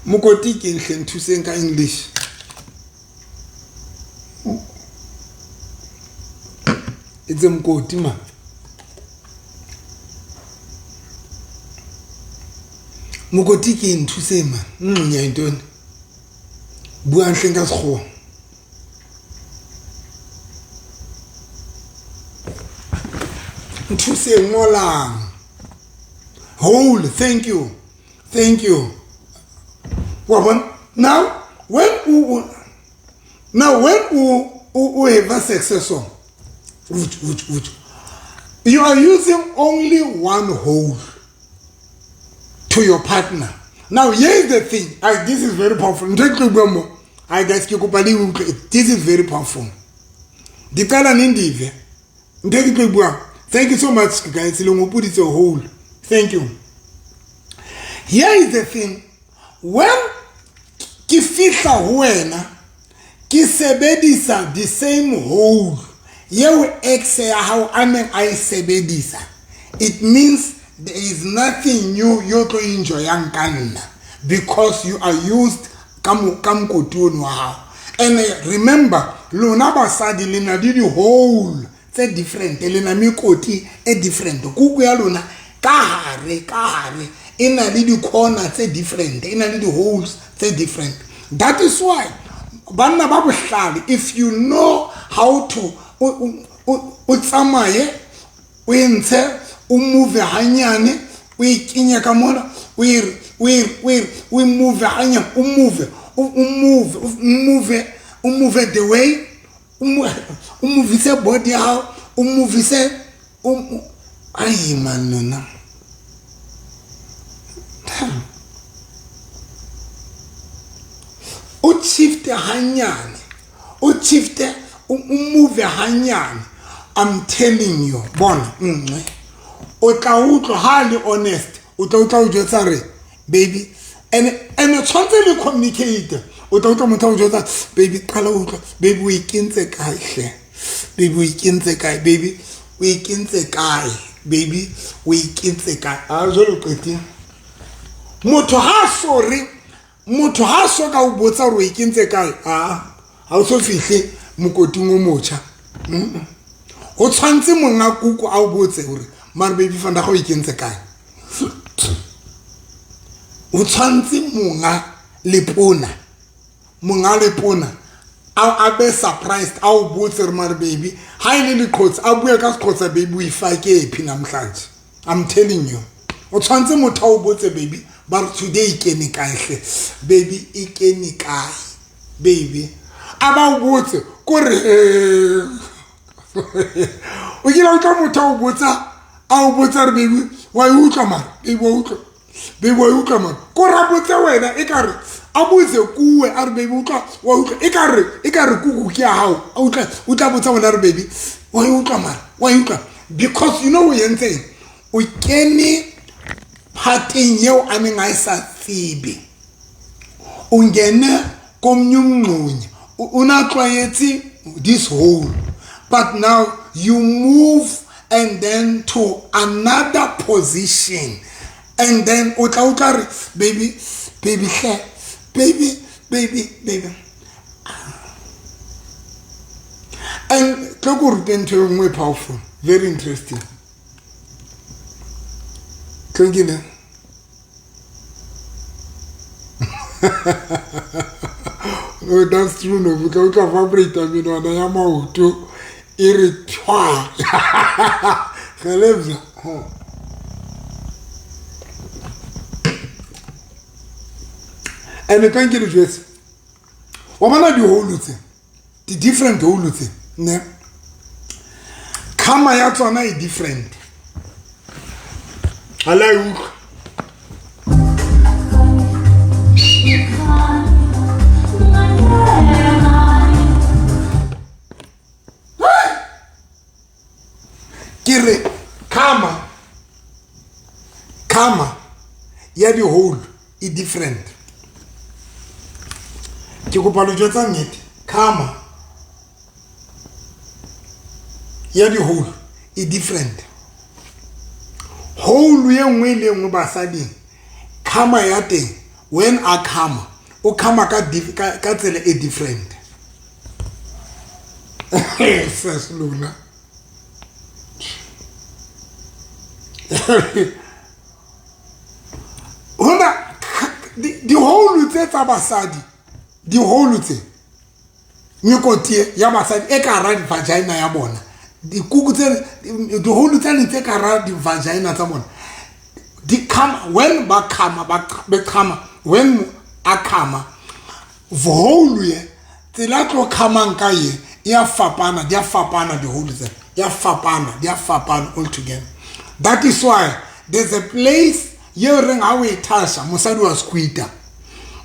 mokoti keng hle, nthuseng ka English. It's a mokoti ma, mokoti ke nthuseng ma, nya ntoni, buang hleng ka sekgowa. Nthuseng, ngolang hole. Thank you, thank you. Wa bona, now when o now when o have success, you are using only one hole to your partner. Now here is the thing, this is very powerful. Ntho e ke tlo bua mo, ai guys, ke kopa le utlwe, this is very powerful. Di qala neng dive ntho e ke tlo bua. Thank you so much guys, le ngopoditse hole, thank you. Here is the thing, when ke fihla ho wena ke sebedisa the same hole Yeo ex ya hao a neng a e sebedisa, it means there is nothing new yo tlo enjoyang ka nna because you are used ka mokoti ono wa hao. And remember, lona basadi le na le di-hole tse different, le na mekoti e different. Kuku ya lona ka hare e na le di-corner tse different, e na le di-holes tse different. That is why banna ba bohlale, if you know how to o tsamaye o entshe o move hanyane o e kenye ka mona o e move hanyane o move o move the way o move body ya hao o move ai man lona o shift hanyane o shift o move hanyane. I'm telling you, bona o tla utlwa ha le honest, o tla utlwa o jwetsa re baby and tshwantse le communicate. O tla utlwa motho o jwetsa baby qala utlwa baby o ikentse kae hle, baby o ikentse kae, baby o ikentse kae, baby o ikentse kae. A jwale qetile motho ha sorry, motho ha so ka o botsa hore o ikentse kae, a ha o so fihle mokoting o motjha. O tshwantse monga kuku a o botse hore mare baby fanda go ikentse kae. O tshwantse monga lepona a be surprised a o botse hore mare baby ha ile le qhotsa a bua ka seqhotsa baby o ifake ephi namhlanje. I'm telling you, o tshwantse motho a o botse baby but today e kene kae hle, baby e kene kae, baby a ba o botse kore o kile utlwa motho a o botsa re baby wa e utlwa mara baby wa utlwa, baby wa utlwa mara ko ra botse wena e kare a botse kuwe a re baby utlwa wa utlwa e kare kuku ke ya hao a utlwa o tla botsa wena re baby wa e utlwa mara wa e utlwa, because you know o entseng o kene phateng yeo a neng a e sa tsebe, o ngene komnye umngxunya o na tlwaetse this hole, but now you move and then to another position and then o tla utlwa re baby baby hle baby baby baby. And tlo ko rute ntho e nngwe powerful, very interesting. Tlo nkile no, that's true. No, because o tla vibrate menwana ya maoto e re tshwa gelebza. And thank you jwetse wa bona di-hole tse di different hole tse ne kama ya tsona e different. Ala e utlwa ke re kama ya di-hole e different. Ke kopa lo jwetsa nnete, kama ya di-hole e different. Hole ye nngwe le nngwe basading kama ya teng when a kama o kama ka tsela e different. Ses lona hona di-hole tse tsa basadi, di-hole tse mekoti ya basadi e ka hara di-vagina ya bona, dikuku tse di-hole tsane tse ka hara di-vagina tsa bona di kama when ba kama ba kama when a kama hole ye tsela tlo khamang ka ye ya fapana, di a fapana di-hole tse ya fapana, di a fapana all together. That is why there's a place ye reng ha o e thasha mosadi wa squita,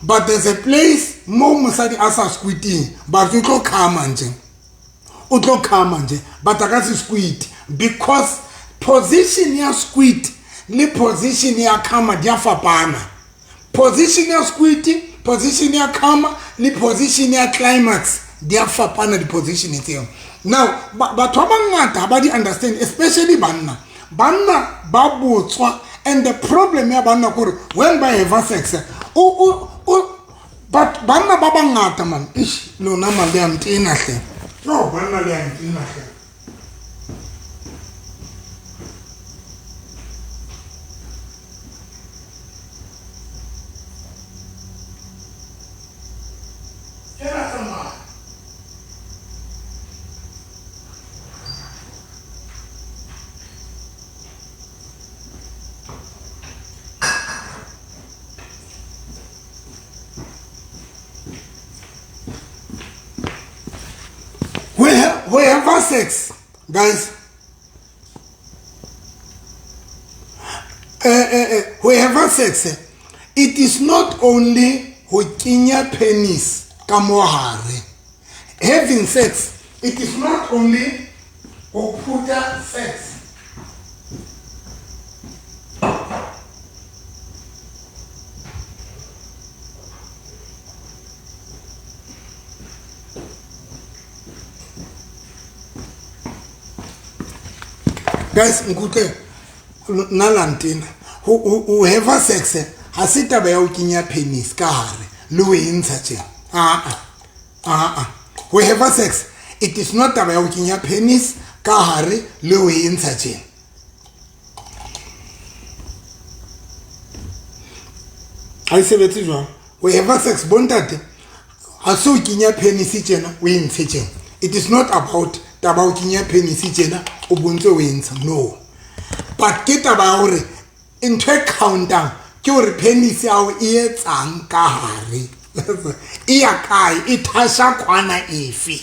but there's a place mo mosadi a sa squiting but o tlo khama nje, o tlo khama nje but a ka se squit because position ya squit le position ya khama di a fapana. Position ya squit, position ya khama le position ya climax di a fapana di position tseo. Now batho ba bangata ha ba di understand, especially banna. Banna ba botswa, and the problem ya banna kore when ba have sex, o but banna ba bangata man, ish lona man le a ntena hle. No, banna le a ntena hle. We have sex, guys. We have sex. It is not only ho kenya penis ka mo hare. Having sex, it is not only ho phuta sex. Guys, nkutlwe nna la ntena. Ho have sex ha se taba ya ho kenya penis ka hare le ho e ntsha tjena. Ah. Ho have sex, it is not taba ya ho kenya penis ka hare le ho e ntsha tjena. Ha e sebetse jwang? Ho have sex, bontate, ha se ho kenya penis tjena o e ntshe tjena. It is not about taba o kenya penis tjena o bontse o e ntsha, no. But ke taba ya hore ntho e countang ke hore penis ya hao e etsang ka hare, e ya kae, e thasha kwana efe.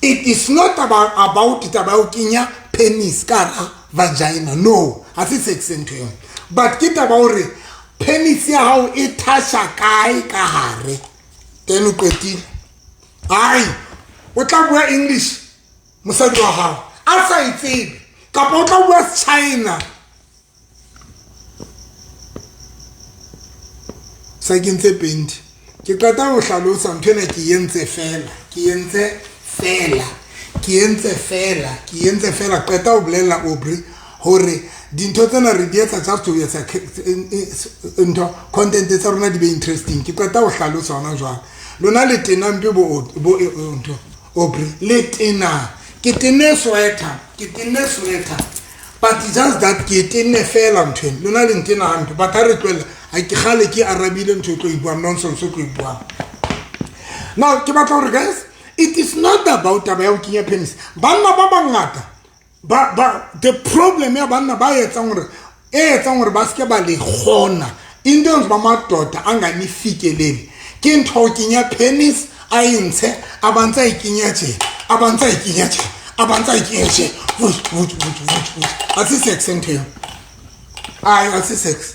It is not about taba ya ho kenya penis ka hara vagina, no. Ha se sex ntho eo. But ke taba hore penis ya hao e thasha kae ka hare, then o qetile. Ai, o tla bua English mosadi wa hao a sa e tsebe, kapa o tla bua China. Sa ke ntse penti, ke qeta ho hlalosa ntho ena, ke entse fela, ke entse fela, ke entse fela, ke entse fela. Qeta ho bolella Aubrey hore dintho tsena re di etsa just to etsa ntho, content tsa rona di be interesting. Ke qeta ho hlalosa hona jwale. Lona le tena mpe bo ntho Aubrey, le tena. Ke tenne sweater, ke tenne sweater, but just that ke tenne fela ntho ena. Lona le ntena hampe, but ha re tlohella, ha ke kgale ke arabile ntho e tlo e buang, nonsense e tlo e buang. Now ke batla hore guys, it is not about taba ya ho kenya penis. Banna ba bangata ba the problem ya banna ba etsang hore e etsang hore ba seke ba le kgona into ba madoda anganifikeleli ke ntho ho kenya penis a e ntshe, a ba ntsa e kenya tje, a ba ntsa e kenya tje, a ba ntsa e kenya tje. Ha se sex ntho eo. Ai, ha se sex.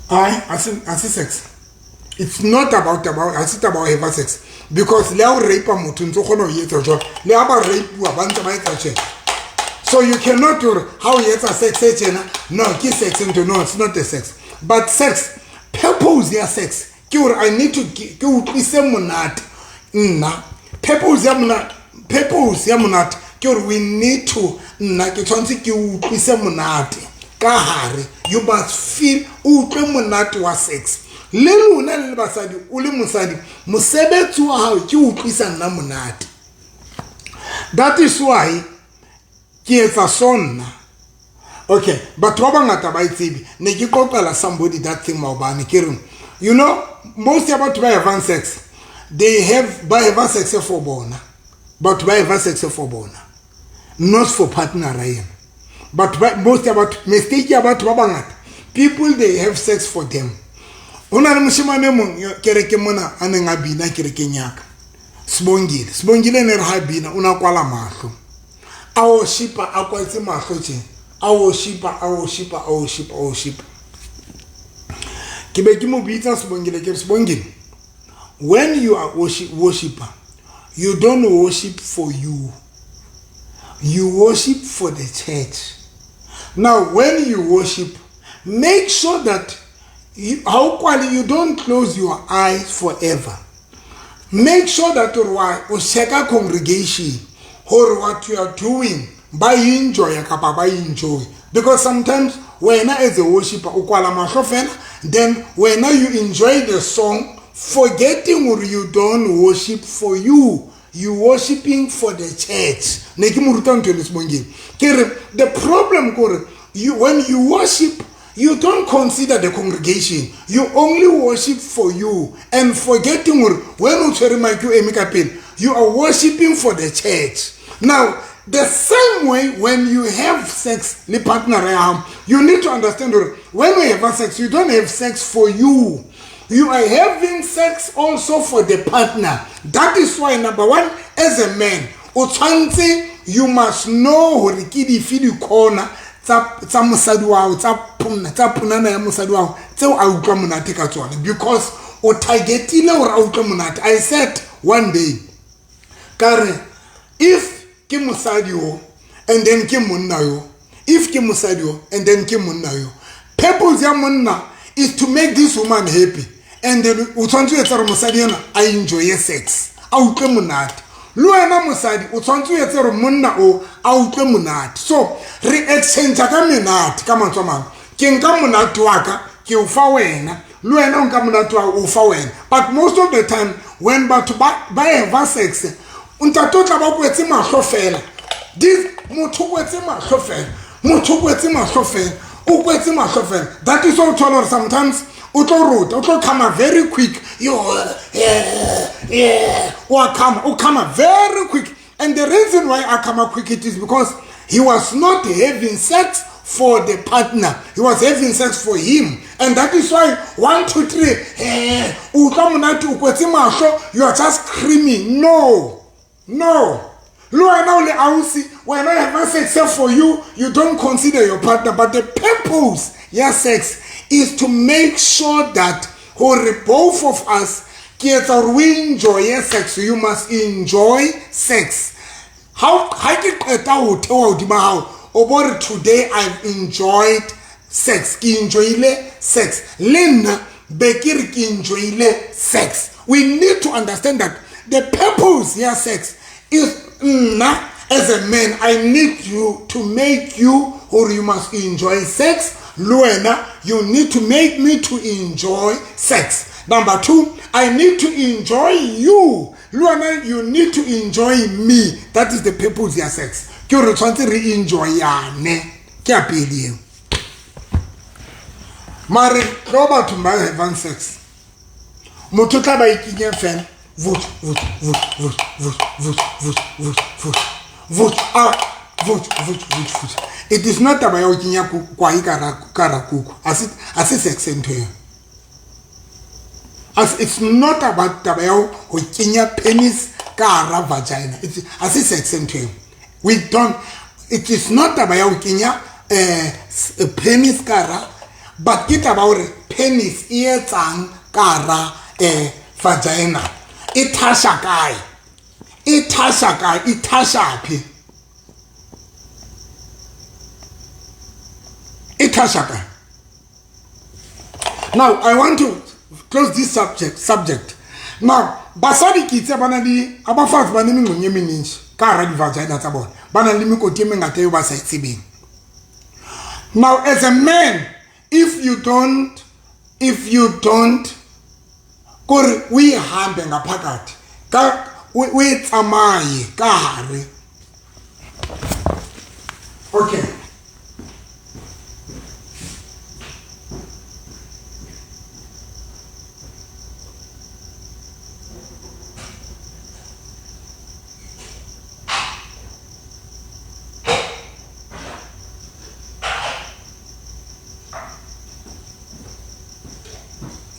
Ai, ha se sex. It's not about ha se taba ya have sex, because le ha o rape motho ntso kgona ho etsa jwalo, le ha ba rape-uwa ba ntse ba etsa tje. So you cannot do how o etsa sex e tjena. No, ke sex ntho, no, it's not a sex. But sex, purpose ya sex ke hore I need to ke utlwise monate nna. Purpose ya monate, purpose ya monate ke hore we need to, nna ke tshwanetse ke utlwise monate ka hare. You must feel, utlwe monate wa sex. Le lona le basadi, o le mosadi, mosebetsi wa hao ke utlwisa nna monate. That is why ke etsa sonna. Okay, batho ba bangata ba itsebe. Ne ke qoqela somebody that thing maobane, ke re, you know, most ya batho ba havang sex, they have ba have sex for bona. Batho ba have sex for bona, not for partner yena. But most ya batho, mistake ya batho ba bangata, people they have sex for them. Ho na le moshemane e mong kerekeng mona a neng a bina kerekeng ya ka, Sibongile. Sibongile ne re ha bina o na kwala mahlo, a worshipa, a kwetse mahlo tje, a worshipa, a worshipa, a worshipa, a worshipa. Ke be ke mo bitsa Sibongile, ke re Sibongile, when you are worshiper, you don't worship for you, you worship for the church. Now when you worship, make sure that you, how quali, you don't close your eyes forever. Make sure that wa o checka congregation gore what you are doing ba enjoy kapa ba enjoy, because sometimes wena as a worshipper o kwala mahlo fela, then wena you enjoy the song, forgetting gore you don't worship for you, you worshiping for the church. Ne ke mo ruta ntho e le sebongeng, ke re the problem kore you, when you worship, you don't consider the congregation, you only worship for you, and forgetting gore when o tshwere mic o eme ka pele, you are worshiping for the church. Now the same way when you have sex le partner ya gago, you need to understand gore when you have sex, you don't have sex for you, you are having sex also for the partner. That is why number one, as a man, o tshwanetse, you must know gore ke dife dikhona tsa mosadi wa hao, tsa punana ya mosadi wa hao, tseo a utlwa monate ka tsona, because o targetile gore a utlwe monate. I said one day, ka re if ke mosadi yo and then ke monna yo, if ke mosadi yo and then ke monna yo, purpose ya monna is to make this woman happy, and then o tshwanetse o etsa gore mosadi ena a enjoye sex, a utlwe monate. Le wena mosadi o tshwanetse o etse gore monna o a utlwe monate. So re exchange ka menate, ka mantswe a mangwe, ke nka monate wa ka ke o fa wena, le wena o nka monate wa o fa wena. But most of the time when batho ba have sex, ntate o tla ba kwetse mahlo fela, this motho o kwetse mahlo fela, motho o kwetse mahlo fela, o kwetse mahlo fela. That is why o thola gore sometimes o tlo rota, o tlo khama very quick, yo yeah, o khama, o khama very quick. And the reason why I khama quick, it is because he was not having sex for the partner, he was having sex for him. And that is why 1 2 3, o utlwa monate, o kwetse mahlo, you are just screaming. No, no. Le wena o le ausi, wena have sex for you, you don't consider your partner. But the purpose ya sex is to make sure that gore both of us ke etsa gore we enjoy sex. You must enjoy sex. Ha ke qeta ho theoha hodima hao, o bo re today I've enjoyed sex, ke enjoyile sex, le nna be ke re ke enjoyile sex. We need to understand that the purpose ya sex is nna as a man, I need you to make you, or you must enjoy sex. Le wena, you need to make me to enjoy sex. Number two, I need to enjoy you. Le wena, you need to enjoy me. That is the purpose ya sex. Ke gore tshwanetse re enjoyane. Ke ya pele eo. Mare tlo batho ba having sex, motho tla ba ikinye fela, vut vut vut vut vut vut vut vut vut vut, ah, vut vut vut vut. It is not taba ya ho kenya kwai ka ra kuku. A se sex ntho eo. As it's not about taba ya ho kenya penis ka hara vagina. It's a se sex ntho eo. We don't, it is not taba ya ho kenya penis ka hara, but ke taba hore penis e etsang ka hara vagina. E thasha kae? E thasha kae? E thasha phi? E thasha kae? Now I want to close this subject. Now basadi ke itse ba na le abafazi ba ne mengwe e menintsi ka hara di-vagina tsa bona, ba na le mekoti e mengata eo ba sa e tsebeng. Now as a man, if you don't kore o e hambe ngaphakathi, ka o e tsamaye ka hare. Okay.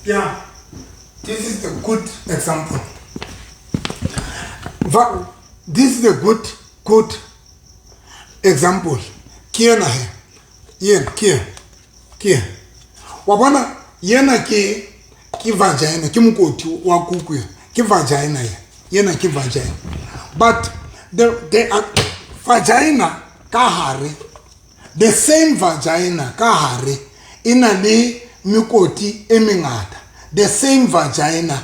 Yeah, this is a good example. This is a good example. Ke ena he, yena ke ke wa bona, yena ke vagina, ke mokoti wa kuku, ke vagina yena ke vagina. But the vagina ka hare, the same vagina ka hare e na le mekoti e mengata. The same vagina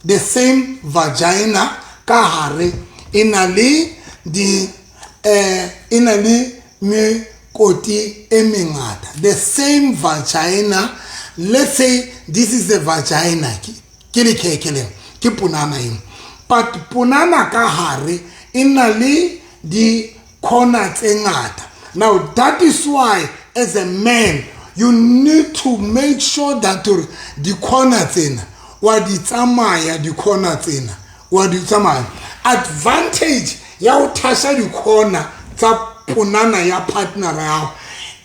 The same vagina ka hare e na le di e na le mekoti e mengata. The same vagina, let's say this is the vagina, ke lekhekhe lena, ke punana ena, but punana ka hare e na le di corner tse ngata. Now that is why as a man you need to make sure that di corner tsena wa di tsamaya, di corner tsena wa di tsamaya. Advantage ya ho thasha di corner tsa punana ya partner ya hao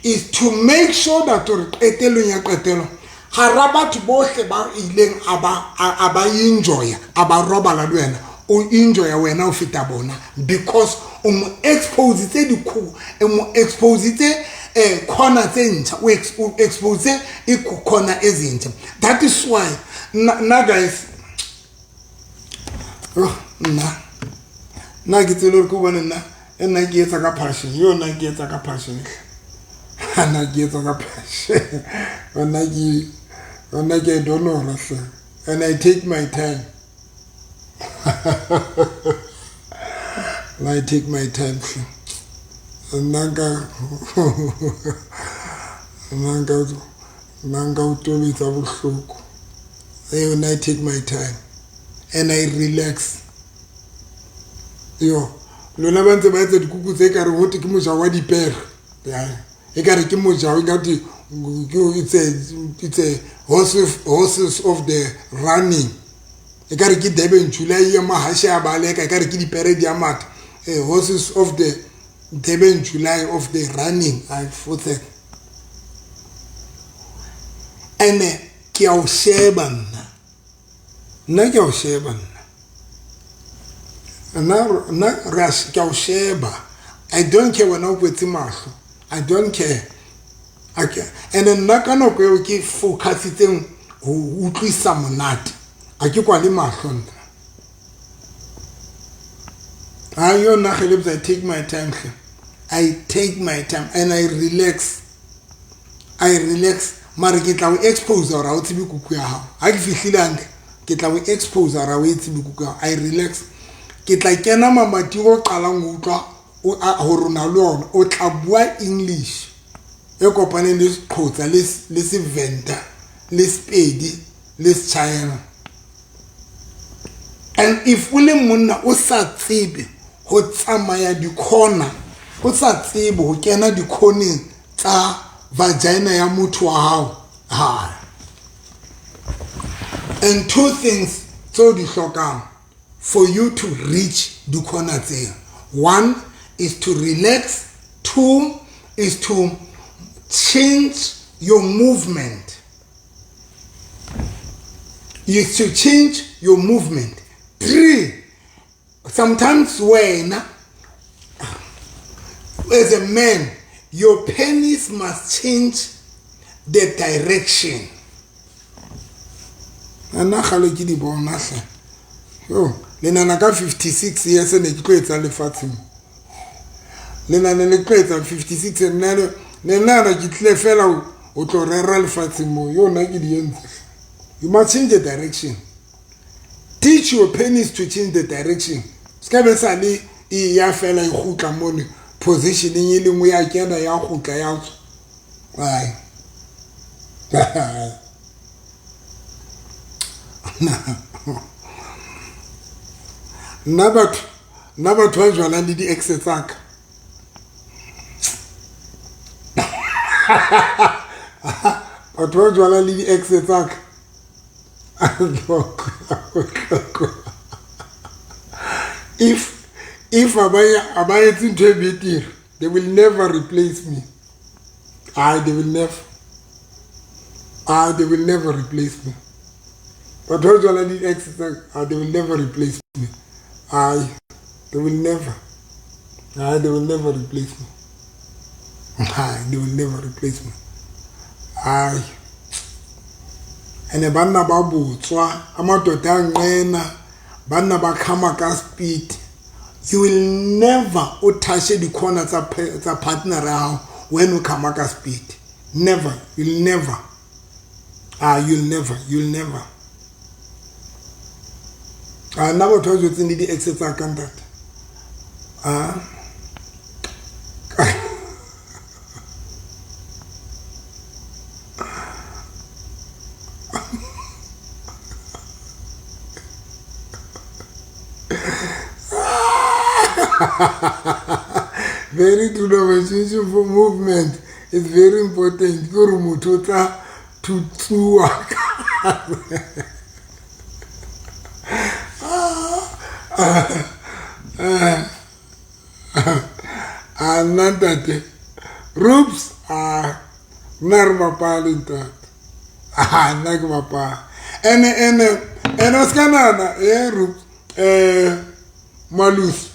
is to make sure that hore qetellong ya qetelo hara batho bohle ba ileng a ba enjoya, a ba robala le wena, o enjoya wena o feta bona, because o mo expositse o mo expositse corner tse ntjha, o expose i corner ezintsha. That is why nna guys, oh, nna ke tsele hore ke bone nna nna ke etsa ka passion, yo nna ke etsa ka passion, nna ke etsa ka passion, nna ke donora hle, and I take my time. I take my time hle. Nna nka o tobetsa bohloko. And I take my time and I relax. Yo, lona ba ntse ba etsa dikuku tse ka re hote ke moja wa dipere. Ya, e ka re ke moja o ka thi it's a horses of the running. E ka re ke Durban July ya mahashe a baleka, e ka re ke dipere di a matha. Horses of the Durban July of the running. I forget. And ke a o sheba nna. Nna ke a o sheba nna. Nna ke a o sheba. I don't care wena o kwetse mahlo. I don't care. Okay. And nna ka nako eo ke focusitseng ho utlwisa monate. A ke kwale mahlo nna. Yo nna Kgelebs, I take my time. I take my time and I relax. I relax. Mare ke tla o expose hore ha o tsebe kuku ya hao. Ha ke fihlile hantle, ke tla o expose hore ha o e tsebe kuku ya hao. I relax. Ke tla kena mamati o qalang ho utlwa hore o na le ona, o tla bua English e kopaneng le Sexhosa le Sevenda le Sepedi le Sechina. And if o le monna o sa tsebe ho tsamaya di-corner, o sa tsebe ho kena di-corneng tsa vagina ya motho wa hao, ha. And two things tseo di hlokang for you to reach di-corner tseo. One is to relax. Two is to change your movement. Is to change your movement. Three, sometimes when as a man, your penis must change the direction. Nna kgale ke di bona hle. Yo, le nana ka 56 years ne ke tlo etsa lefatsheng. Le nana le tlo etsa 56 nna le nana ke tle fela o tlo rera lefatsheng mo. Yo nna ke di entse. You must change the direction. Teach your penis to change the direction. Ska be sa le e ya fela e kgutla mone positioning e lengwe ya kena ya kgutla ya tswa. Ai. Nna batho ba jwalang le di-ex tsa ka. Batho ba jwalang le di-ex tsa ka. If a etse ntho e betere, they will never replace me. They will never. They will never replace me. But those who need exercise, they will never replace me. They will never. They will never replace me. They will never replace me. And banna ba botswa, amadoda anqena, banna ba khama ka speed. You will never touch the corner tsa partner ya hao when you khama ka speed. Never. You'll never. You'll never. You'll never. A nna batho ba jwetseng le di-ex tsa ka ntate. A very true relationship for movement is very important. Ke gore motho o tla thutsuwa. A nna ntate Roops, a nna re bapale ntate. A nna ke bapala. Ene o ska nahana Roops, Malusi,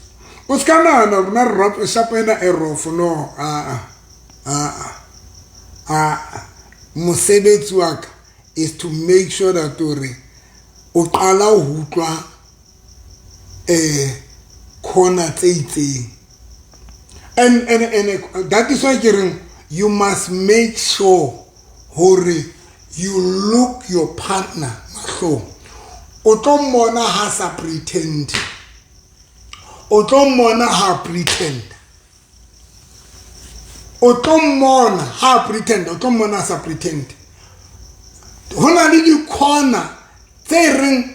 o ska nahana rona re rap shapa ena e rofo. No, a mosebetsi wa ka is to make sure that hore o qala ho utlwa corner tse itseng. And that is why ke reng you must make sure hore you look your partner mahlong. O tlo mmona ha sa pretend. O tlo mmona ha pretend. O tlo mmona ha pretend. O tlo mmona sa pretend. Ho na le di-corner tse reng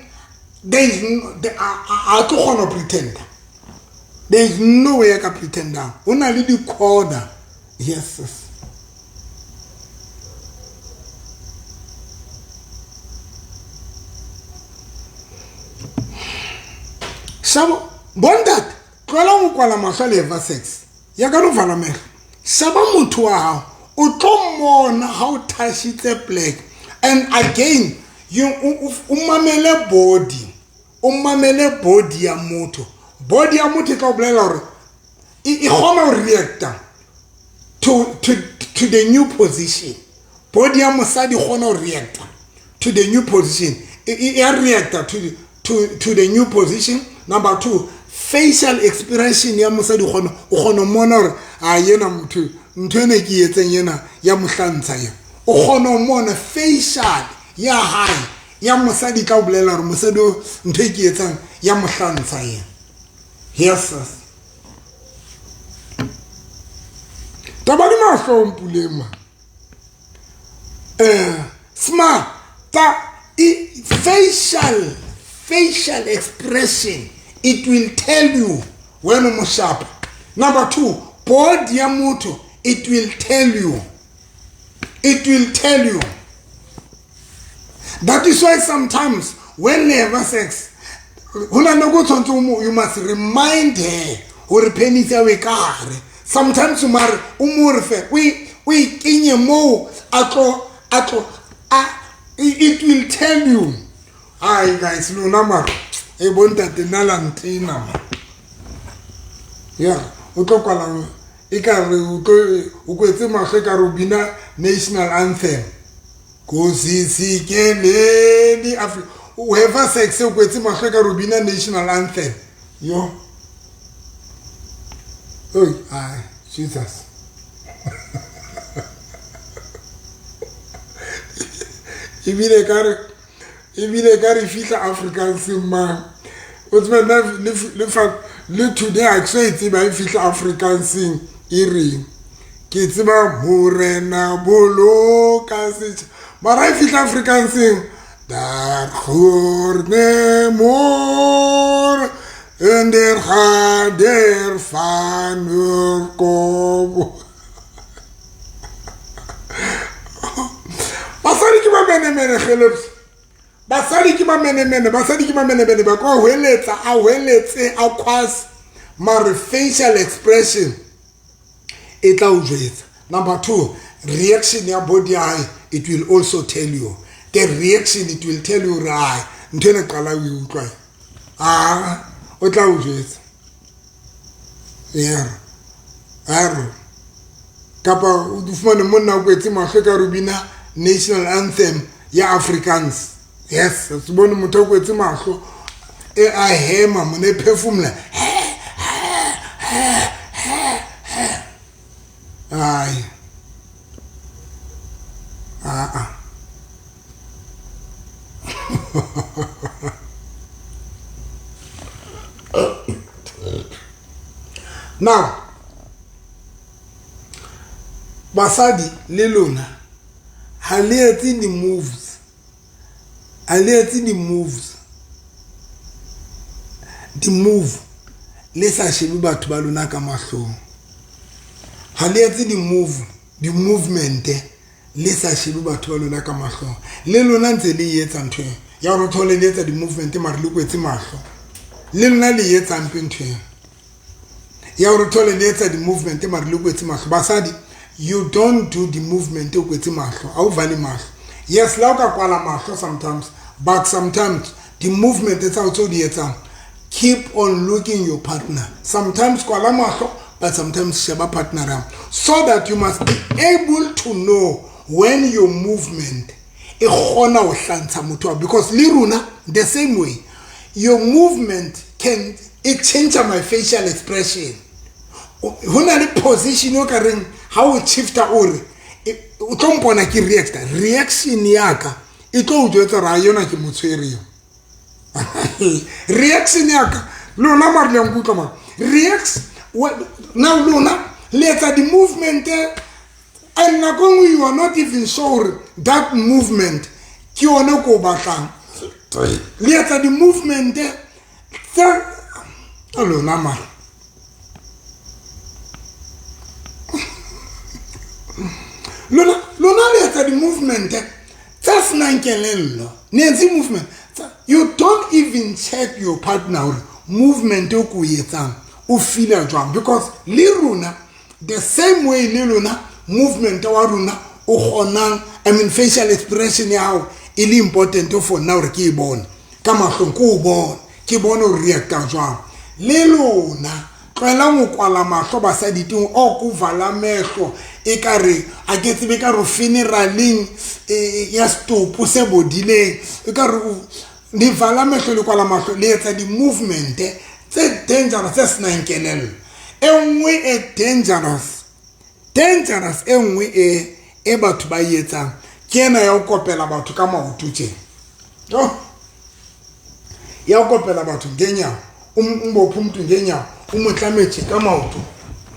there is no, a tlo kgona ho pretend. There is no way I can pretend now. Ho na le di-corner. Yes, yes. Shabo, bontate, tlohela ho kwala mahlo le eva sex. Ya ka no vala mehlo. Shaba motho wa hao, o tlo mmona ha o touchitse plek. And again, you o mamele body. O mamele body ya motho. Body ya motho e tla o bolela hore e kgona ho reacta to the new position. Body ya mosadi e kgona ho reacta to the new position. E reacta to the new position. Number two, facial expression ya mosadi o kgona ho mmona hore a yena motho ntho ena ke etseng yena ya mohlantsha yena. O kgona ho mmona facial ya hae ya mosadi tla o bolela hore mosadi o ntho e ke etsang ya mohlantsha yena. Yes, yes. Taba di mahlo Mpuleng ma. Smart ta facial expression, it will tell you when o mo shapa. Number two, body ya motho, it will tell you. It will tell you. That is why sometimes when they have sex, you must remind her hore penis ya we ka hare. Sometimes you must o mo re fe, o e kenye moo a tlo it will tell you. Hi guys, lona mara e bontate nna la ntena ma. Yeah, o tlo kwala e ka re o tlo o kwetse mahlo e ka re o bina national anthem. Kosisikeleli Africa. Whoever sex o kwetse mahlo e ka re o bina national anthem. Yo. Oi, ai, Jesus. Ebile ka re fihla Afrikaans mang. O tseba nna le today ha ke so e tseba e fihla Afrikaanseng e reng. Ke tseba morena boloka setjhaba. Mara e fihla Afrikaanseng daar groene moor en der gaan der van kom. Basadi ke ba menemene geleps. Basadi ke ba menemene, basadi ke ba menemene ba kwa hweletsa, a hweletse, a khwas, mare facial expression e tla o jwetsa. Number two, reaction ya body ya hae, it will also tell you. The reaction, it will tell you right. Ntho ena qala o e utlwa. Ah, o tla o jwetsa. Yeah. Aro. Kapa o fumane monna o kwetse mahlo ka re o bina national anthem ya Afrikaans. Yes, se bone motho o kwetse mahlo e a hema mone e phefumula. Ai. Ah. Now basadi le lona ha le etse di-moves, ha le etse di-moves, di-move le sa shebe batho ba lona ka mahlong. Ha le etse di-move, di-movement le sa shebe batho ba lona ka mahlong. Le lona ntse le e etsa ntho eo ya hore o thole le etsa di-movement mare le kwetse mahlo. Le lona le e etsa mpe ntho eo ya hore o thole le etsa di-movement mare le kwetse mahlo. Basadi, you don't do the movement o kwetse mahlo, ha o vale mahlo. Yes, la o ka kwala mahlo sometimes, but sometimes the movement tsa hao tse o di etsang, keep on looking your partner. Sometimes kwala mahlo, but sometimes sheba partner ya, so that you must be able to know when your movement e kgona ho hlantsha motho wa, because le rona the same way your movement can e change my facial expression. Ho na le position o ka reng ha o shifta o re o tlo mpona ke reacta, reaction ya ka e tlo o jwetsa hore ha yona ke motshwere eo. Reaction ya ka lona mare le nkutlwa mara react now lona le etsa di-movement and nako nngwe you are not even sure that movement ke yone ko o batlang. Le etsa di-movement tse lona mara lona le etsa di-movement tse senang kelello. Ne etse movement, you don't even check your partner hore movement o ko etsang o feela jwang, because le rona the same way le lona movement wa rona o kgonang, I mean facial expression ya hao e le important for nna hore ke e bone ka mahlong, ke o bone, ke bone hore reacta jwang. Le lona tlohelang ho kwala mahlo basadi teng, o ko vala mehlo e ka re a ke tsebe ka re funeraleng ya setopo se bodileng, e ka re le vala mehlo, le kwala mahlo, le etsa di-movement tse dangerous tse senang kelello. E nngwe e dangerous, dangerous e nngwe e batho ba e etsang ke ena ya ho kopela batho ka maoto tje. Oh, ya ho kopela batho ngenyawo, o mbophe motho ngenyawo, o mo tlametse ka maoto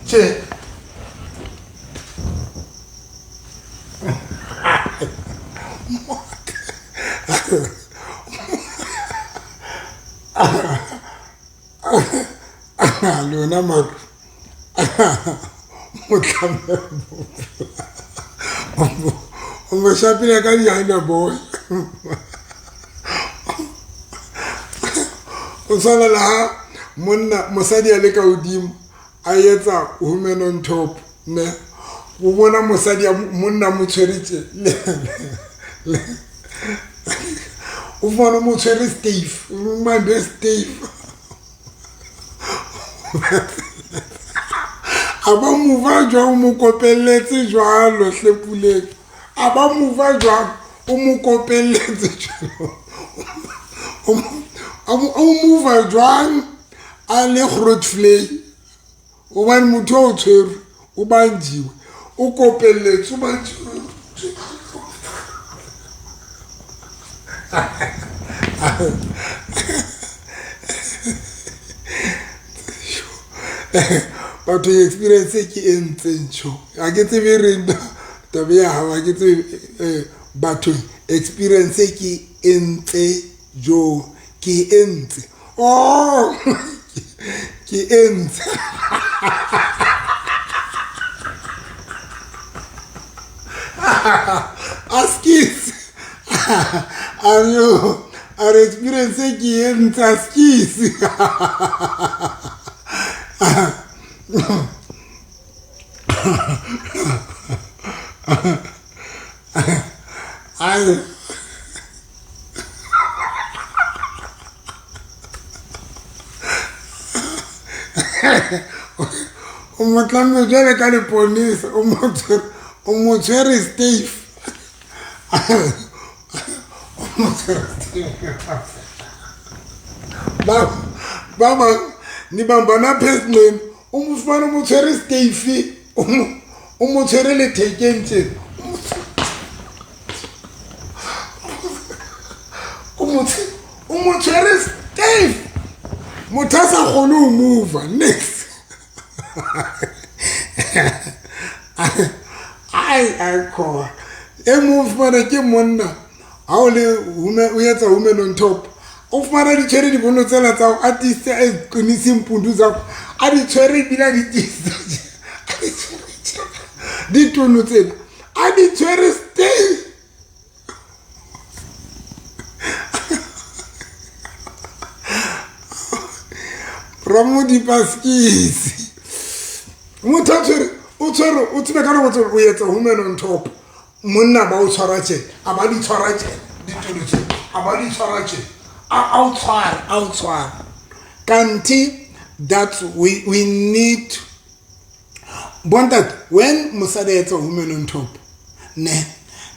tje. Lona mara o mo shapile ka diana boy. O tshwana le ha monna mosadi a le ka hodimo a etsa woman on top, ne o bona mosadi ya monna mo tshwere tje, o fumana mo tshwere stiff, o mambe stiff, a ba mova jwang, o mo kopelletse jwalo hle Puleng, a ba mova jwang, o mo kopelletse jwalo, o mova jwang a le Grootvlei, hobane motho o tshwerwe o banjiwe, o kopelletse, o banjiwe. Batho experience ke e ntseng tjho, ha ke tsebe reng taba ya hao, ha ke tsebe batho experience ke e ntse jo, ke e ntse, oh ke e ntse. Askis a re experience ke e ntse askis. Ai o mo tlamme jwale ka leponesa, o mo tshwere stiff, o mo tshwere stiff. Ba bang ni bambana phezulu, o mo fumana mo tshwere stiff, o mo tshwere lethekeng tje, o mo tshwere stiff, motho a sa kgone ho move next. Ai ai khoa e mong fumana ke monna ha o le o etsa woman on top, o fumana di tshwere dibono tsena tsa a tiise a iqinise mpundu tsa a di tshwere ebile a di tiise a di tshwere ditono tsena a di tshwere stay. Ramodipaskisi motho a tshwere o tshwere o tsebe ka nako o etsa woman on top, monna ba o tshwara tje a ba di tshwara tje ditono tje a ba di tshwara tje a o tshwara a o tshwara. Kanti that we need bontate when mosadi etsa woman on top ne,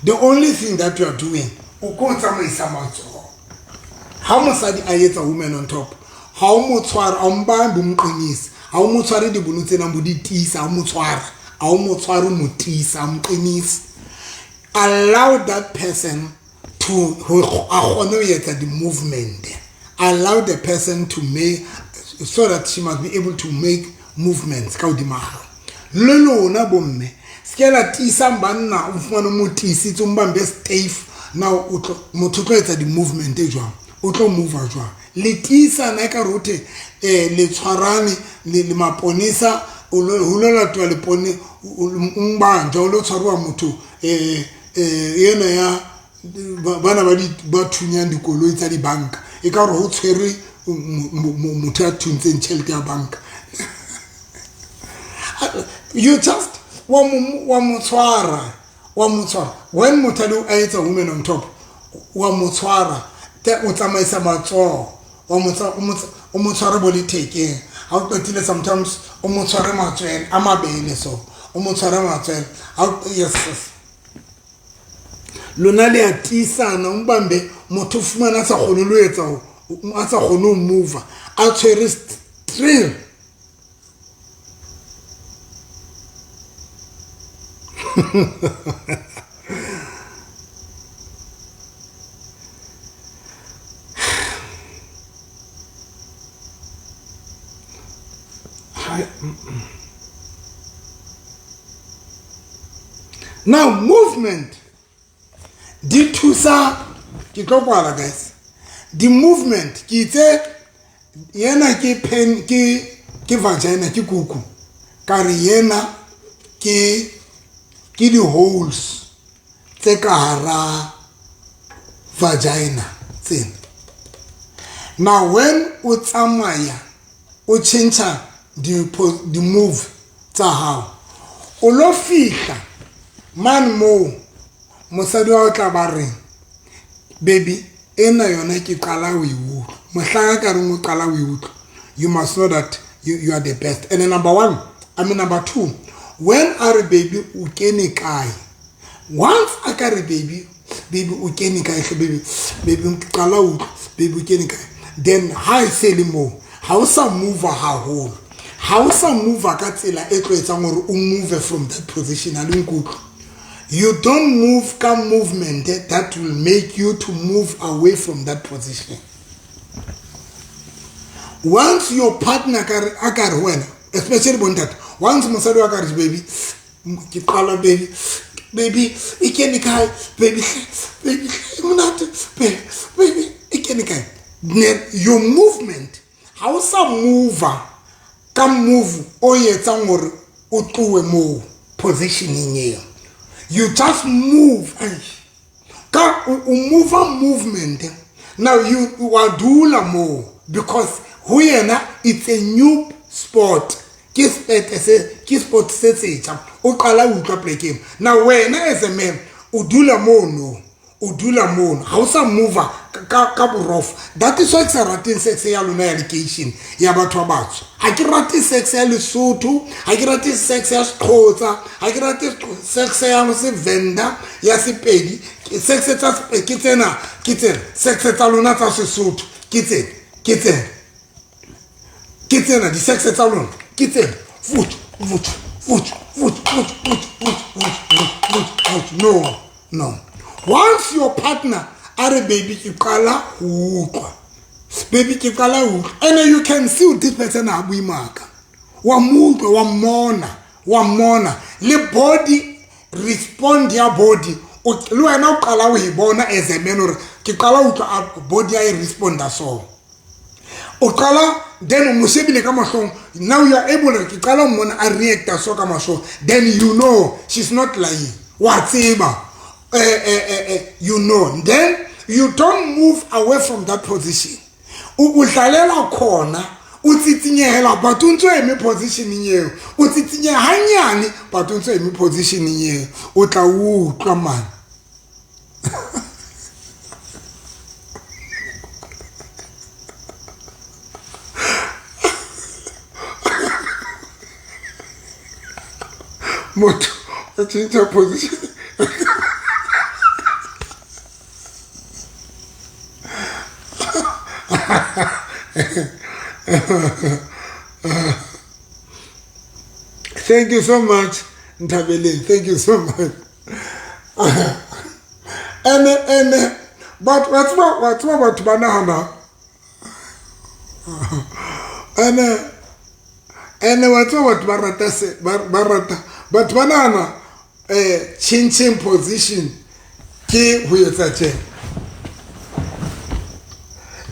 the only thing that you are doing o ko tsamaisa matsoho. Ha mosadi a etsa woman on top, ha o mo tshwara a mbambe umqinise, ha o mo tshware dibono tsena bo di tiisa, ha o mo tshwara ha o mo tshware mo tiisa umqinise. Allow that person to a kgone ho etsa the movement. Allow the person to make so that she must be able to make movements ka hodima hao. Le lona bomme se la tiisang banna o fumane mo tiisitse o mbambe stiff now o tlo motho tlo etsa di movement e jwang, o tlo move jwang. Le tiisana ka rote le tshwarane le maponesa o lo latwa le pone umbanja o lo tshwarwa motho yena ya bana ba di ba thunyang dikoloi tsa dibanka e ka re ho tshwere motho ya thuntseng tjhelete ya banka. You just wa mo tshwara wa mo tshwara when motho a etsa woman on top wa mo tshwara te o tsamaisa matsoho wa mo tshware bo lethekeng ha o qetile sometimes o mo tshware matswele a mabele so o mo tshware matswele ha yes lona le a tiisana umbambe motho fumana sa kgone lo etsa a sa kgone ho move a tshwere still. Now movement di thusa ke tlo kwala guys. The movement ke itse yena ke pen ke vagina ke kuku ka re yena ke di holes tse ka hara vagina tsena. Now when o tsamaya o tjhentjha di move tsa hao o lo fihla man mo mosadi wa o tla ba reng baby ena yona ke qala ho e utlwa mohlang ka reng o qala ho e utlwa, you must know that you are the best. And then number one, I mean number two, when are baby o kene kae, once a ka re baby baby o kene kae baby baby qala ho utlwa baby o kene kae, then ha e se le mo ha o sa move haholo, ha o sa move ka tsela e tlo etsang hore o move from that position a le nkutlwa. You don't move ka movement that will make you to move away from that position. Once your partner a ka re wena, especially bontate, once mosadi wa ka re baby ke qala baby baby e kene kae baby baby monate baby baby e kene kae, your movement ha o sa move ka move o etsang hore o tlowe mo positioning eo. You just move ka o move movement. Now you are dula more because ho yena it's a new sport. Ke sport se ke sport se tsetja o qala o utlwa plekeng. Now wena as a man o dula mono o dula mono ha o sa move ka borof. That is why ke sa rateng sex ya lona ya lekeishene ya batho ba batsho. Ha ke rate sex ya Lesotho, ha ke rate sex ya Sexhosa, ha ke rate sex ya Sevenda ya Sepedi, sex tsa ke tsena ke tsena sex tsa lona tsa Sesotho ke tsena ke tsena ke tsena di sex tsa lona ke tsena futhi futhi futhi futhi futhi futhi futhi futhi. No no, once your partner a re baby ke qala ho utlwa baby ke qala ho utlwa, and you can see this person a bue maka Wa mo utlwa, wa mmona, wa mmona. Le body respond ya body, le wena o qala ho e bona as a man hore ke qala ho utlwa body ya e responda so. O qala then o mo shebile ka mahlong, now you are able hore ke qala ho mmona a reacta so ka mahlong, then you know she's not lying. Wa tseba, you know. Then you don't move away from that position. O dlalela khona, o tsitsinyehela but o ntso eme positioneng eo, o tsitsinyeha hanyane but o ntso eme positioneng eo, o tla utlwa man. Motho o change position. Thank you so much, Ntabeleng. Thank you so much. And but what's what banana? And what's what barata se barata? But banana changing position ke ho etsa tje.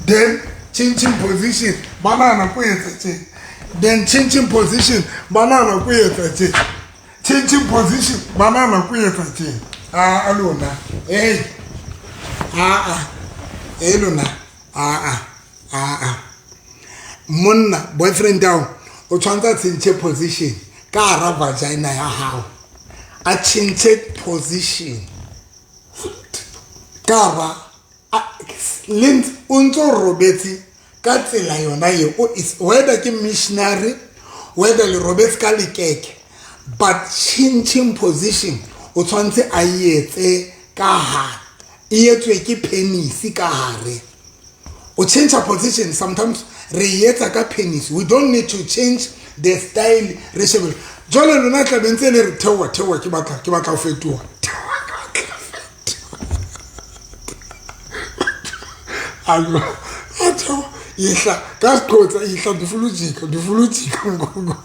Then changing position banana ko etsa tje. Then changing position banana ko etsa tje. Changing position banana ko etsa tje. Ah lona. Hey. Ah ah. Eh lona. Ah ah. Ah ah. Monna boyfriend down o tshwantsa change position ka hara vagina ya hao. A change position ka hara lent o ntso robetse ka tsela yona eo, whether ke missionary, whether le robetse ka lekeke, but changing position o tshwantse a etse ka ha e etswe ke penis ka hare. O change position sometimes re etsa ka penis. We don't need to change the style re shebele. Jwale lona tla be ntse le re theoha theoha ke batla ho fetoha. Allo atho ihla ka sqotsa ihla ndifuna ngongo.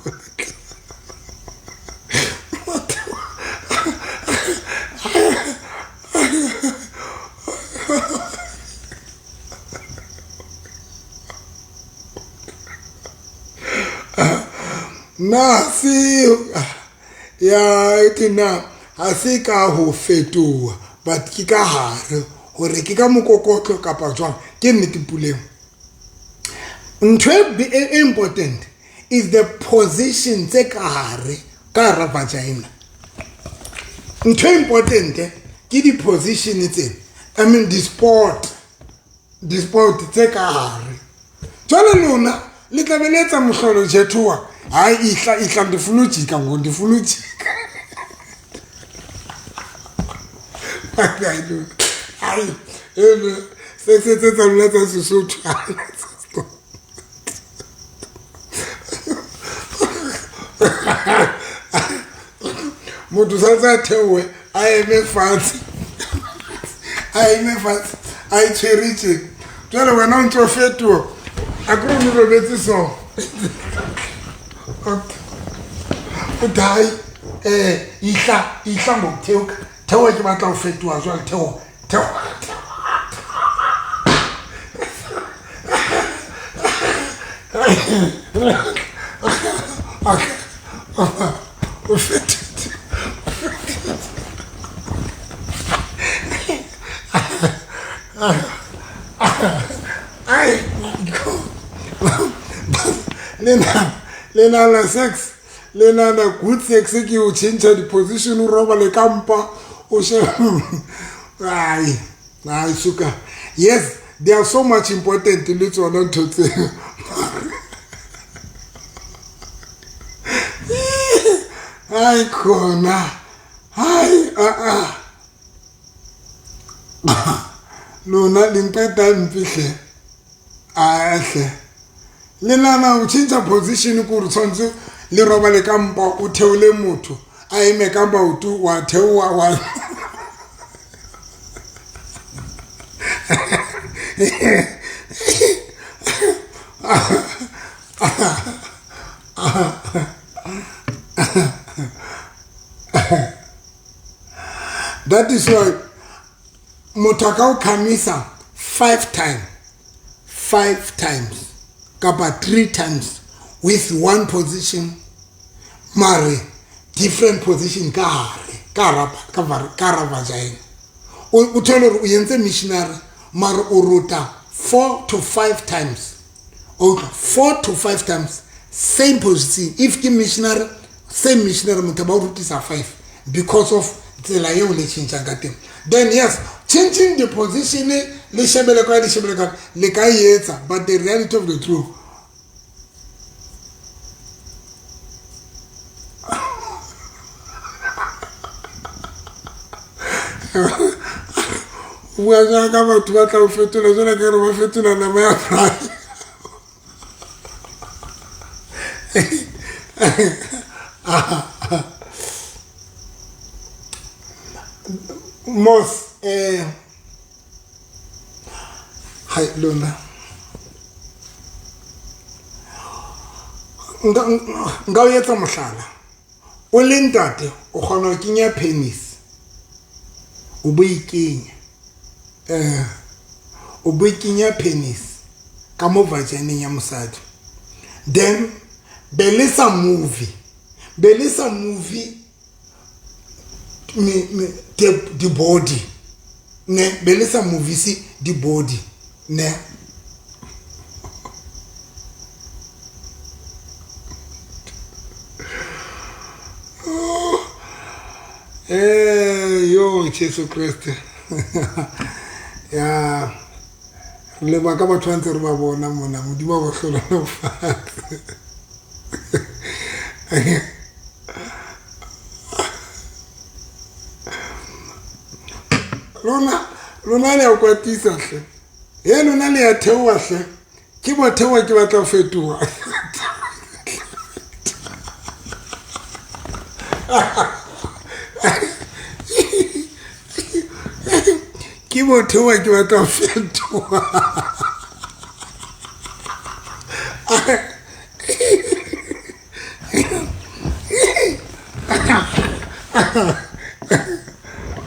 Na si ya tina ha se ka ho fetoha but ke ka hare hore ke ka mokokotlo kapa jwang ke nnete puleng. Ntho e important is the position tse ka hare ka hara vagina. Ntho e important ke di position tse, I mean the sport tse ka hare. Jwale lona le tla be le etsa mohlolo jethoa. Hayi ihla ndifuna ujika ngo ndifuna ujika. Hayi se tsa lona tsa Sesotho. Motho sa tsa theohe a eme fatshe, a itshwere tje. Jwale wena o ntso fetoha a kore o robetse so. O dai ihla ngo theoka theoha ke batla ho fetoha jwale theoha theoha. O fetoha. Ai lena sex lena na good sex ke o change the position o robale ka mpa o sheba. Ai suka. Yes, they are so much important le tsona ntho tse. Ai khona. Ai a a. Lona le nqeta mfihle. A hle. Le nana o change position ko re tshwantse le robale ka mpa o theole motho a eme ka maoto wa theoha wa. That is why motho a ka o khamisa 5 times, 5 times kapa 3 times with one position, mare different position ka hare, ka hara vagina. O thole hore o entse missionary mare o rota 4 to 5 times. Okay, 4 to 5 times same position. If ke missionary, same missionary motho ba o rutisa 5 because of tsela eo le tjhentjhang ka teng. Then yes, changing the position le shebele ka le shebele ka le ka etsa, but the reality of the truth, bua jaaka batho ba tla o fetola jalo ka re ba fetola nama ya fry. Mos hai lona nka o etsa mohlala. O le ntate o kgona ho kenya penis, o bo e kenya, o bo e kenya penis ka mo vagineng ya mosadi. Then be le sa movie the body ne, be le sa movie si the body ne. Yo Jesu Christ. Ya le ba ka batho ba ntse re ba bona mona, Modimo ba hlola fatshe. Lona le a kwatisa hle. He lona le a theoha hle. Ke bo theoha ke batla ho fetoha. Ke bo theoha ke batla ho fetoha.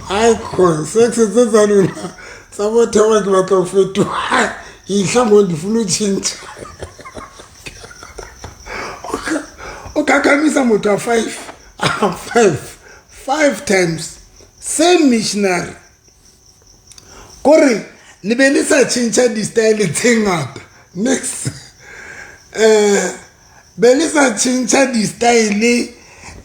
Ai ko sex tse tsa lona tsa bo theoha ke batla ho fetoha. Ihla mo di funa tjhentjha. O ka kamisa motho a 5 times same missionary. Kore le be le sa tjhentjha di-style tse ngata. Next be le sa tjhentjha di-style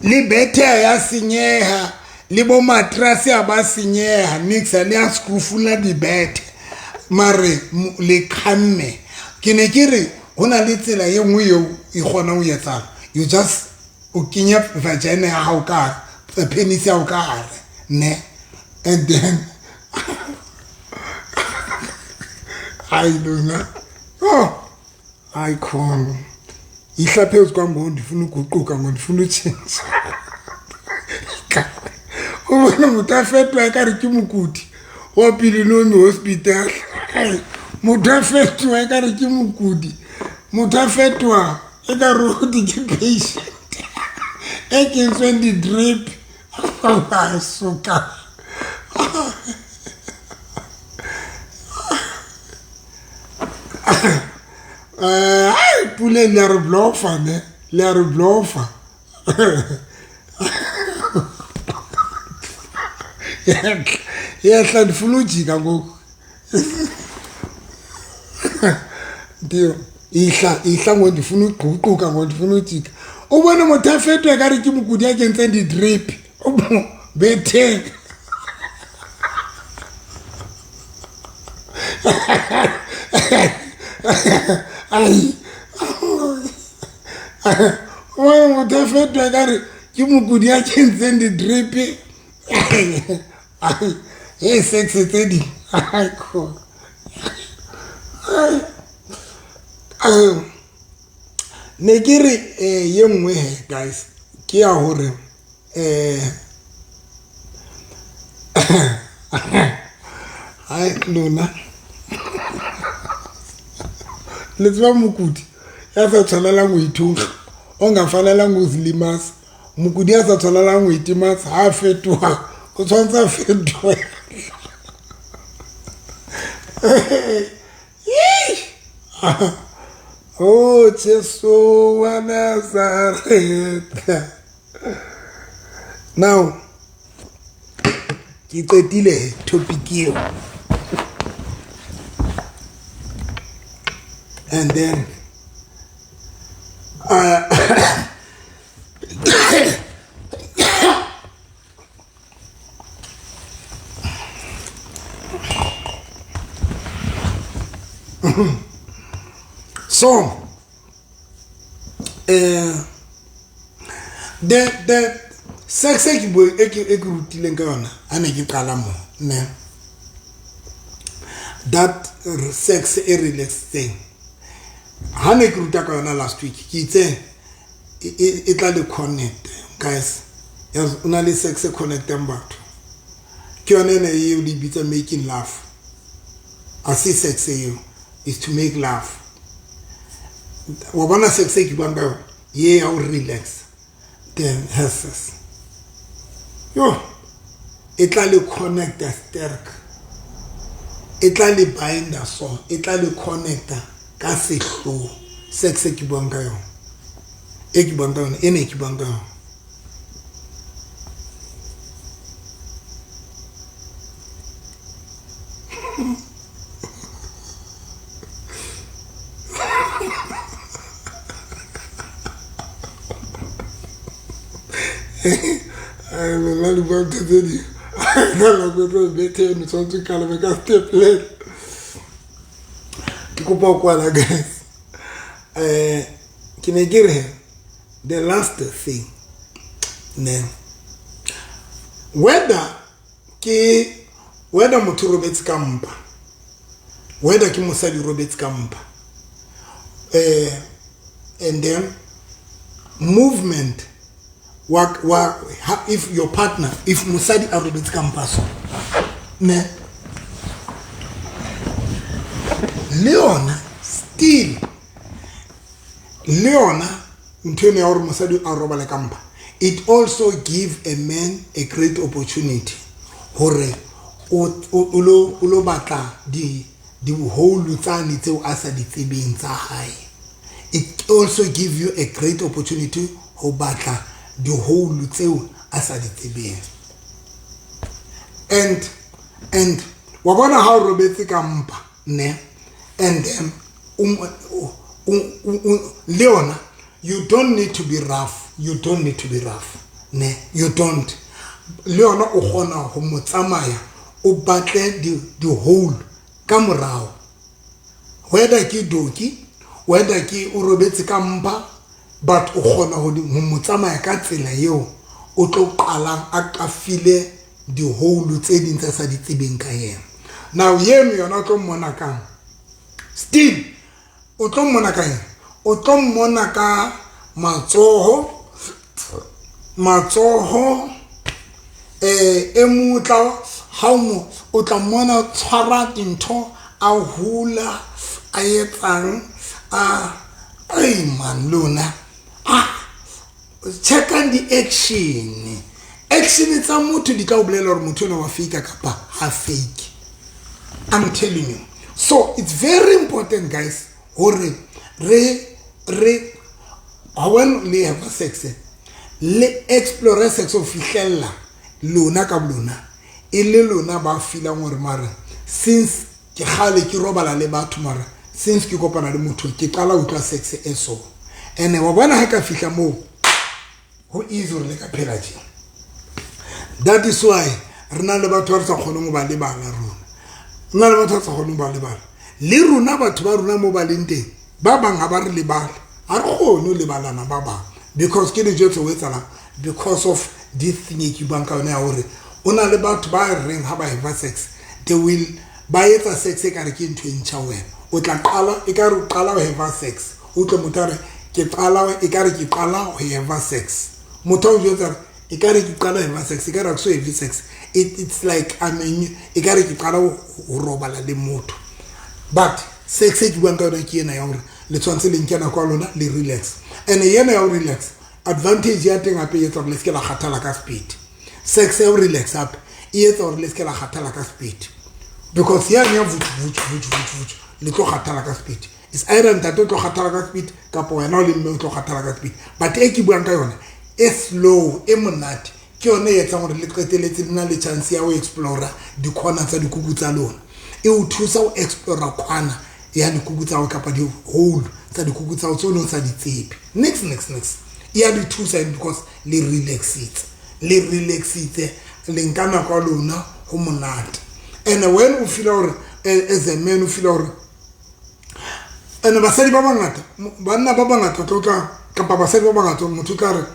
le bethe ya senyeha le bo mattress ya ba senyeha. Next le a scrufula di bethe mare le khamme. Ke ne ke re hona le tsela e nngwe eo e kgona ho etsang. You just o kenya vagina ya hao ka penis ya hao ka hare ne, and then I don't know. Oh, I can't. Ihla phezu kwami ngoba ndifuna uguquka, ngoba ndifuna utshintsha. O bona motho a fetoha ekare ke mokudi wa Pelenomi hospital. Motho a fetoha ekare ke mokudi, motho a fetoha ekare o ke patient e kentsweng di-drip. Soka. Pule le a re blofa ne, le a re blofa. Yehla ndifuna ujika ngoku. Ndio ihla ngoku ndifuna uguquka ngoku ndifuna ujika. O bone motho a fetoha ekare ke mokudi a kentseng di-drip betheng. Ai o motho a fetoha ekare ke mokudi a kentseng di-drip. Ai e sex tse ding. Ai ko ne ke re ye nngwe he guys ke ya hore ai lona le tseba mokudi ya sa tshwanelang ho ithuka, o nga fanelang ho zilimaza. Mokudi ya sa tshwanelang ho itimatsa ha a fetoha O tshwanetse a fetohe. Oh Jesu wa Nazareth. Now ke qetile topic eo. And then so the sex e ke rutileng ka yona ha ne ke qala mo ne, that sex e relaxing ha ne ke ruta ka yona last week, ke itse e tla le connect guys. Yes, o na le sex e connectang batho, ke yone ena eo le bitsa making love. A se sex eo, is to make love. Wa bona sex e ke buang ka yona ye ya ho relax, then has sex yo e tla le connecta sterk, e tla le binda, so e tla le connecta ka sehloho. Sex e ke buang ka yona, e ke buang ka yona, e ne ke buang ka yona. Ai, lona le bua ntho tse ding. Ka nako tse bethe eno, tshwanetse o kalame ka stepladder. Ke kopa ho kwala guys. Ke ne ke re the last thing ne, whether ke whether motho o robetse ka mpa, whether ke mosadi o robetse ka mpa, and then movement wa, wa ha, if your partner, if mosadi a robetse ka mpa so ne, le yona still le yona ntho eno ya hore mosadi a robale ka mpa, it also give a man a great opportunity hore o lo batla di hole tsane tseo a sa di tsebeng tsa hae. It also give you a great opportunity ho batla di hole tseo a sa di tsebeng. And wa bona ha o robetse ka mpa ne, and then le yona you don't need to be rough, you don't need to be rough ne, you don't. Le yona o kgona ho mo tsamaya o batle di hole ka morao, whether ke doki, whether ke o robetse ka mpa, but o kgona ho mo tsamaya ka tsela eo o tlo qalang a qafile di hole tse ding tsa sa di tsebeng ka yena. Now yeno yona o tlo mmona kang? Still o tlo mmona ka eng? O tlo mmona ka matsoho e motla ha mo o tla mmona tshwara dintho a hula a etsang a ai man lona a check on the action. Action tsa motho di tla o bolela hore motho ena wa fake kapa ha fake. I'm telling you. So it's very important guys hore re when le have sex le explore sex o fihlella lona ka lona e le lona ba feelang hore mara since ke kgale ke robala le batho, mara since ke kopana le motho ke qala ho utlwa sex e so. Ene wa bona ha ka fihla moo ho easy hore le ka phela tje. That is why re na le batho ba re sa kgoneng ho ba lebala rona. Re na le batho ba sa kgoneng ho ba lebala. Le rona batho ba rona mo ba leng teng, ba bang ha ba re lebale. Ha re kgone ho lebalana ba bang. Because ke dijo tse o etsahalang because of this thing e ke buang ka yona ya hore o na le batho ba reng ha ba have sex, they will ba etsa sex e kare ke ntho e ntjha ho wena. O tla qala e kare o qala ho have sex. O utlwe motho a re ke qala e kare ke qala ho have sex. Motho o jwetsa e kare ke qala ho have sex, e kare ha ke so have sex. It's like I mean e kare ke qala ho robala le motho. But sex e ke buang ka yona ke ena ya hore le tshwanetse le nke nako ya lona le relax. And yena ya ho relax advantage ya teng hape e etsa hore le se ke la kgathala ka speed. Sex ya ho relax hape e etsa hore le seke la kgathala ka speed, because yane ya vutu vutu vutu vutu vutu le tlo kgathala ka speed. Is either ntate o tlo kgathala ka speed kapa wena o le mme o tlo kgathala ka speed. But e ke buang ka yona e slow, e monate, ke yone e etsang hore le qeteletse le na le chance ya ho explora di-corner tsa dikuku tsa lona. E o thusa ho explora corner ya dikuku tsa hao kapa di-hole tsa dikuku tsa hao tseo o sa di tsebe. Nix nix nix, e ya di thusa because le relaxitse, le relaxitse, le nka nako ya lona, ho monate. And when o feel hore as a man o feel hore, and basadi ba bangata, banna ba bangata tlo tla kapa basadi ba bangata, motho o tla re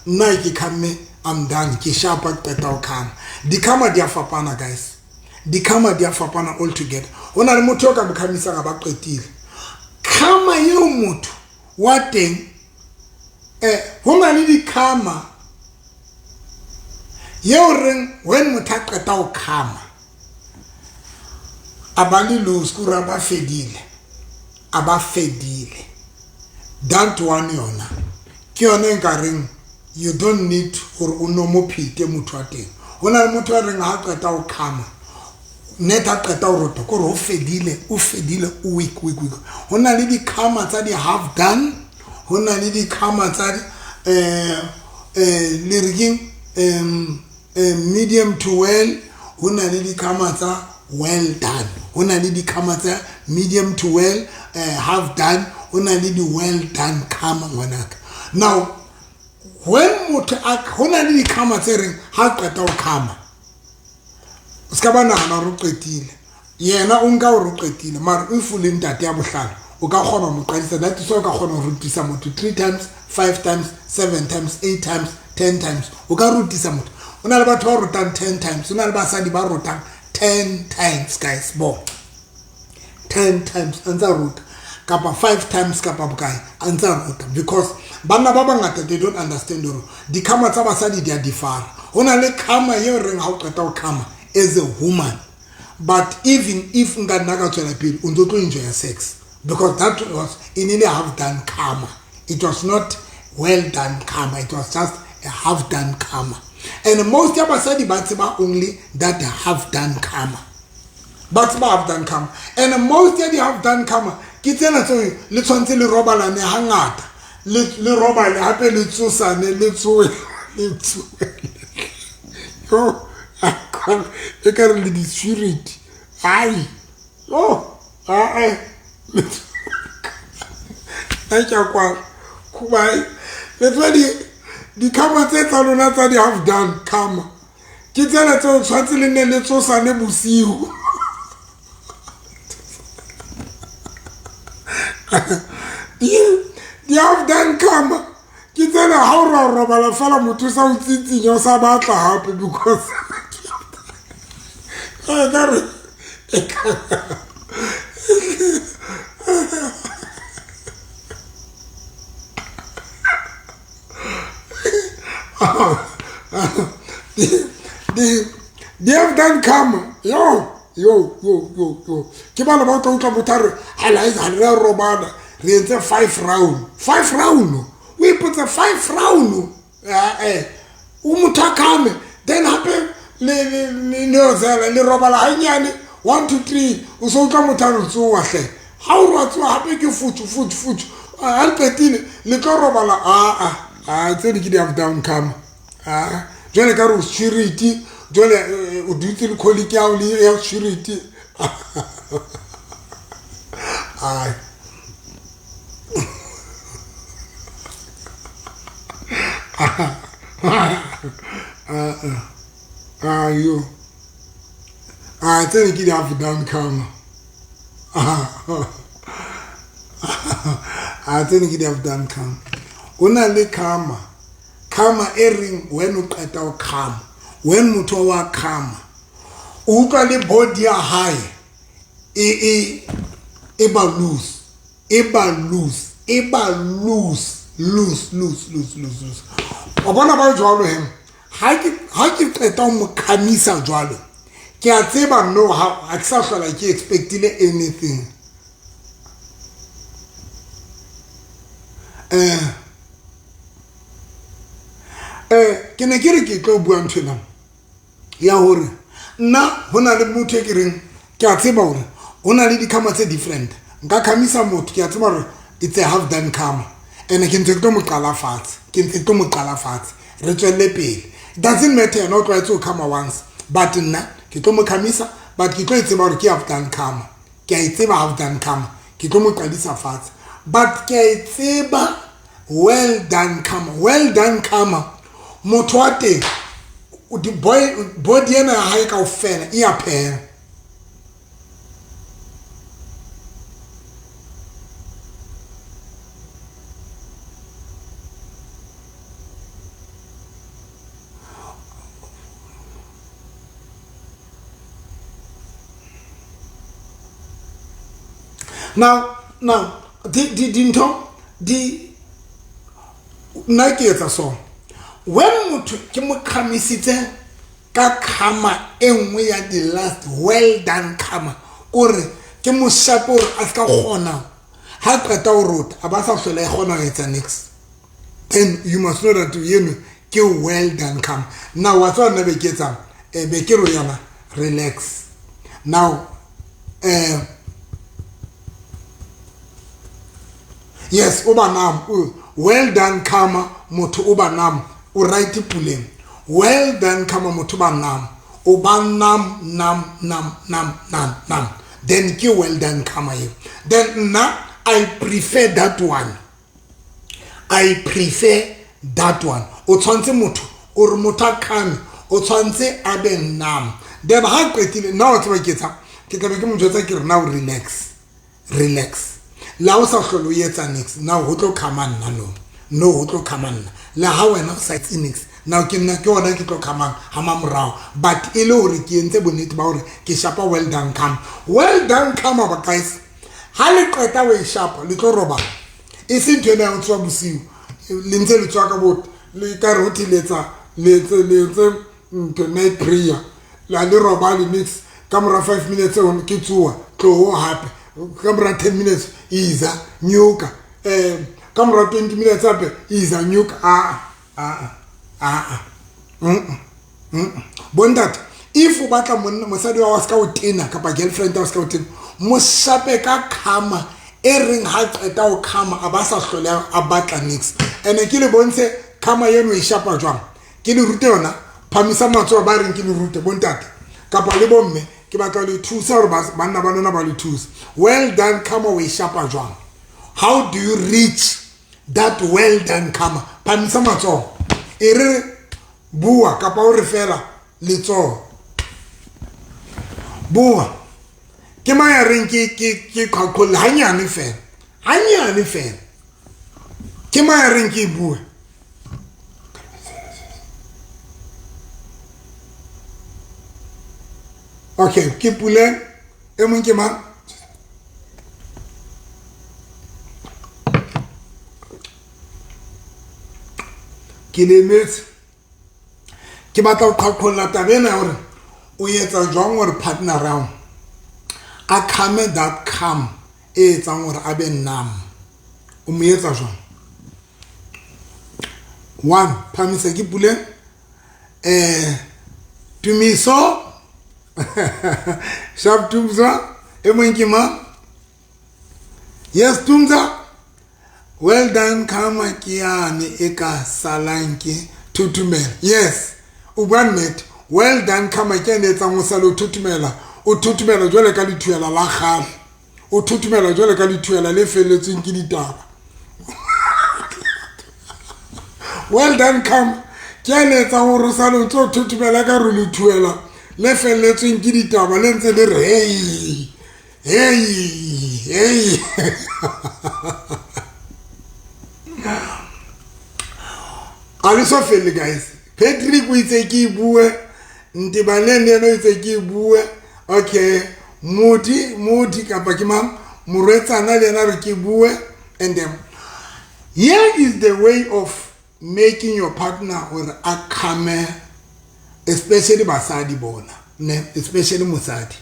nna ke khamme, I'm done, ke sharp, qeta ho khama. Dikhama di a fapana guys, dikhama di a fapana all together. Ho na le motho o ka mo khamisang a ba qetile khama eo, motho wa teng ho na le dikhama eo reng when motho a qeta ho khama a ba le loose, kore a ba fedile, a ba fedile. That one yona ke yone e nka reng you don't need gore o no mo phete motho wa teng. Ho na le motho a reng ha qeta ho khama net, a qeta ho rota, kore ho fedile, o fedile, o weak, weak, weak. Ho na le dikhama tsa di-half done, ho na le dikhama tsa le re keng, medium to well, ho na le dikhama tsa well done, ho na le dikhama tsa medium to well, half done, ho na le di-well done khama ngwanaka. Now when motho a ho na le dikhama tse reng ha qeta ho khama, o ska ba nahana hore o qetile, yena o nka hore o qetile, mara if o le ntate ya bohlale o ka kgona ho mo qadisa. That is why o ka kgona ho rutisa motho 3 times, 5 times, 7 times, 8 times, 10 times. O ka rutisa motho. O na le batho ba rutang 10 times, o na le basadi ba rutang 10 times guys, bo 10 times a ntsa ruta, kapa 5 times kapa bokae a ntsa ruta, because banna ba bangata they don't understand hore dikhama tsa basadi di a differ. Ho na le khama eo reng ha o qeta ho khama as a woman, but even if nka nna ka tswela pele, o ntso tlo enjoy sex, because that was in a half done karma. It was not well done karma, it was just a half done karma. And most ya basadi ba tseba only that half done karma, ba tseba half done karma. And most ya di half done karma ke tsena tseo le tshwanetse le robalane hangata, le robale hape, le tsosane, le tsoe, le tsoe. Yo, e ka re le di-spirit, ai oh ae, nna ke a kwala khubai. Le tswa dikhama tse tsa lona tsa di-half done khama ke tsena tseo tshwanetse le nne le tsosane bosiu. Di-half done khama ke tsena ha o ra robala fela, motho sa o tsitsinya, o sa batla hape, because e ka re di have done karma. Yo yo yo yo yo, ke bana ba tlo utlwa motho a re ha re robana re entse 5 round, 5 round, o ipotsa 5 round, o motho a khame, then hape le le ozela le robala hanyane 1 2 3, o so utlwa motho a re tsoa hle, ha o re tsoa hape ke futu futu futu, ha le qetile le tlo robala. A tse di ke di half down karma. A jwale ka re o security, jwale o dutse le colleague ya hao le ya security. Ai ayo, a tse di ke di half down karma. A tse di ke di half down karma. Ho na le karma, karma e reng when o qeta ho khama, when motho wa khama o utlwa le body ya hae e e ba loose, e ba loose, e ba loose, loose, loose, loose, loose, loose. O bona ba jwalo he, ha ke qeta ho mo khamisa jwalo, ke a tseba no ha ke sa hlola ke expectile anything. Ke ne ke re ke tlo bua ntho ena ya hore nna ho na le motho e ke reng ke a tseba hore ho na le dikhama tse different. Nka khamisa motho, ke a tseba hore it's a half done khama, and ke ntse ke tlo mo qala fatshe, ke ntse ke tlo mo qala fatshe, re tswelle pele. Doesn't matter yena o tlwaetse ho khama once, but nna ke tlo mo khamisa, but ke tlo e tseba hore ke half done khama. Ke a e tseba half done khama, ke tlo mo qadisa fatshe, but ke a e tseba well done khama. Well done khama, motho wa teng di body ena ya hae kaofela e a phela. Now di dintho di nna ke etsa so. When motho ke mo khamisitse ka khama e nngwe ya di last well done khama, kore ke mo shape hore a ska kgona ha qeta ho rota a ba sa hlola e kgona ho etsa next, then you must know that yeno ke well done khama. Now wa tswa nna be ke etsang, be ke re yana relax now. Yes, o ba nam, well done khama, motho o ba nam, o right puleng. Well done khama, motho ba nam, o ba nam nam nam nam nam nam, then ke well done khama eo. Then nna I prefer that one, I prefer that one. O tshwantse motho o re motho a khame, o tshwantse a be nam. Then ha qetile nna wa tseba ke etsang, ke tla be ke mo jwetsa ke re now relax, relax. La o sa hlole o etsa next, now ho tlo khama nna, no no, ho tlo khama nna. Le ha wena o sa etse next, now ke nna ke ona ke tlo khamang ha mamorao, but e le hore ke entse bonnete ba hore ke shapa well done khama. Well done khama ba guys, ha le qeta ho e shapa le tlo robala, e se ntho ena ya ho tsoha bosiu le ntse le tswa ka bo le ka re ho thiletsa le etse le etse ntho night prayer, la le robale next ka mora 5 minutes ho ke tsoha tloho hape ka mora 10 minutes iza nyuka, ka mora 20 minutes hape iza nyuka. A a a bontate, if o batla monna mosadi wa ska o tena kapa girlfriend wa ska o tena, mo shape ka khama e reng ha qeta ho khama a ba sa hlole a batla next. Ene ke le bontshe khama eno e shapa jwang, ke le rute yona. Phamisa matsoho ba reng ke le rute bontate kapa le bomme, ke batla le thusa hore banna ba lona ba le thusa. Well done khama o e shapa jwang? How do you reach that well done khama? Phamisa matsoho, e re bua kapa o re fela letsoho, bua. Ke mang ya reng ke qhaqholle hanyane fela, hanyane fela? Ke mang ya reng ke bue? Okay, ke Puleng, e mong ke mang? Ke lemetse, ke batla ho qhaqholla taba ena ya hore o etsa jwang hore partner ya hao a khame that kham e etsang hore a be numb. O mo etsa jwang? One, phamisa ke Puleng, Tumiso, Sharp Tumza, e mong ke mang? Yes, Tumza. Well done khama ke yane e ka salang ke thuthumela. Yes, o bua nnete. Well done khama ke yane e etsang o sale o thuthumela, o thuthumela jwale ka lethuela la kgale, o thuthumela jwale ka lethuela le felletsweng ke ditaba. Well done khama ke yane e etsang hore o sale o ntso thuthumela ka re lethuela le felletsweng ke ditaba le ntse le re hey hey hey. A le so felle guys. Patrick o itse ke e bue, Ntebaleng le yena o itse ke e bue. Okay, Modi kapa ke mang, morwetsana le yena re ke bue. And then here is the way of making your partner hore a khame, especially basadi bona, ne, especially mosadi.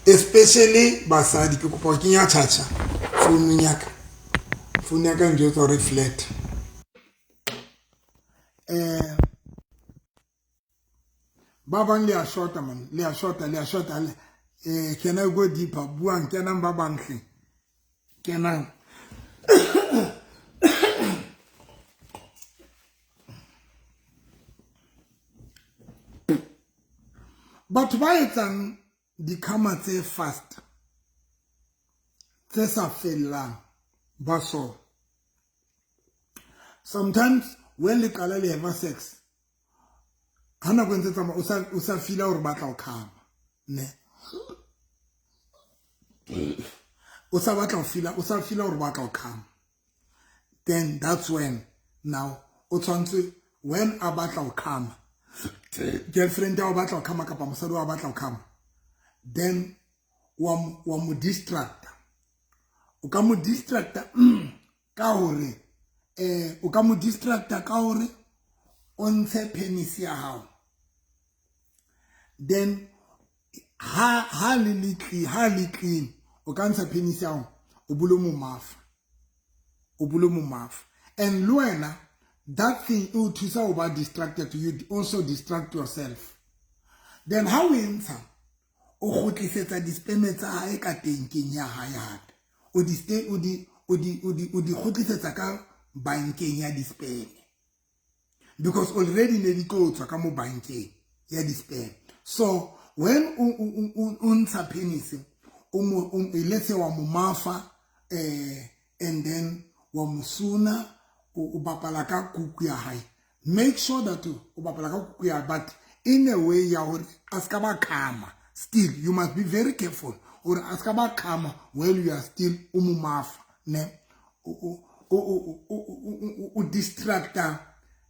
Especially basadi, ke kopa ho kenya charger founung ya ka. Founu ya ka njwetsa hore e flat. Ba bang le a shota man, le a shota, le a shota. Can I go deeper? Buang, kenang ba bang hle. Kenang. Batho ba etsang dikhama tse fast, tse sa fellang, ba so. Sometimes when le qala le have sex, ha nako e ntse tsamaya, o sa feel-a hore batla ho khama, ne? O sa batla ho feel-a, o sa feel-a hore batla ho khama. Then that's when now o tshwantse, when a batla ho khama, girlfriend ya o batla ho khama kapa mosadi wa batla ho khama, then wa mo distracta. O ka mo distracta ka hore, o ka mo distracta ka hore o ntshe penis ya hao. Then ha le le clean, ha le clean, o ka ntsha penis ya hao, o bule mo mafa. O bule mo mafa. And le wena, that thing e o thusa ho ba distracted, you also distract yourself. Then ha o e ntsha, o kgutlisetsa di-sperm tsa hae ka tenkeng ya hae hape. O di stay, o di, o di, o di, o di kgutlisetsa ka bankeng ya di-sperm. Because already ne di tlo tswa ka mo bankeng ya di-sperm. So when o ntsha penis, o mo, o, let's say wa mo mafa, and then wa mo suna, o bapala ka kuku ya hae. Make sure that o bapala ka kuku ya hae, but in a way ya hore a ska ba khama. Still, you must be very careful. Hore a ska ba khama while you are still o mo mafa, ne? O distracta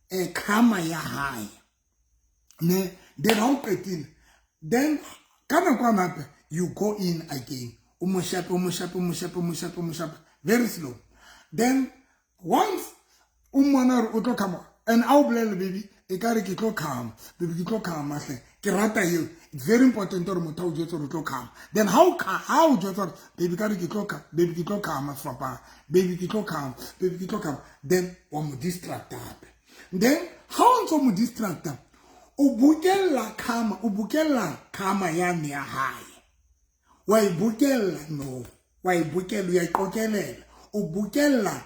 khama ya hae, ne? Then ha o qetile, then ka nako ya hape, you go in again. O mo shape, o mo shape, o mo shape, o mo shape, o mo shape, very slow. Then once o mmona hore o tlo khama, and a o bolelle, baby, e ka re ke tlo khama, baby, ke tlo khama hle. Ke rata eo. It's very important hore motho a o jwetse hore o tlo khama. Then ha o kha, ha o jwetsa hore, baby, ka re ke tlo khama, baby, ke tlo khama sefapano, baby, ke tlo khama, baby, ke tlo khama, then wa mo distracta hape. Then ha o ntso mo distracta, o bokella khama, o bokella khama yane ya hae. Wa e bokella, no. Wa e bokella, ya iqokelela. O bokella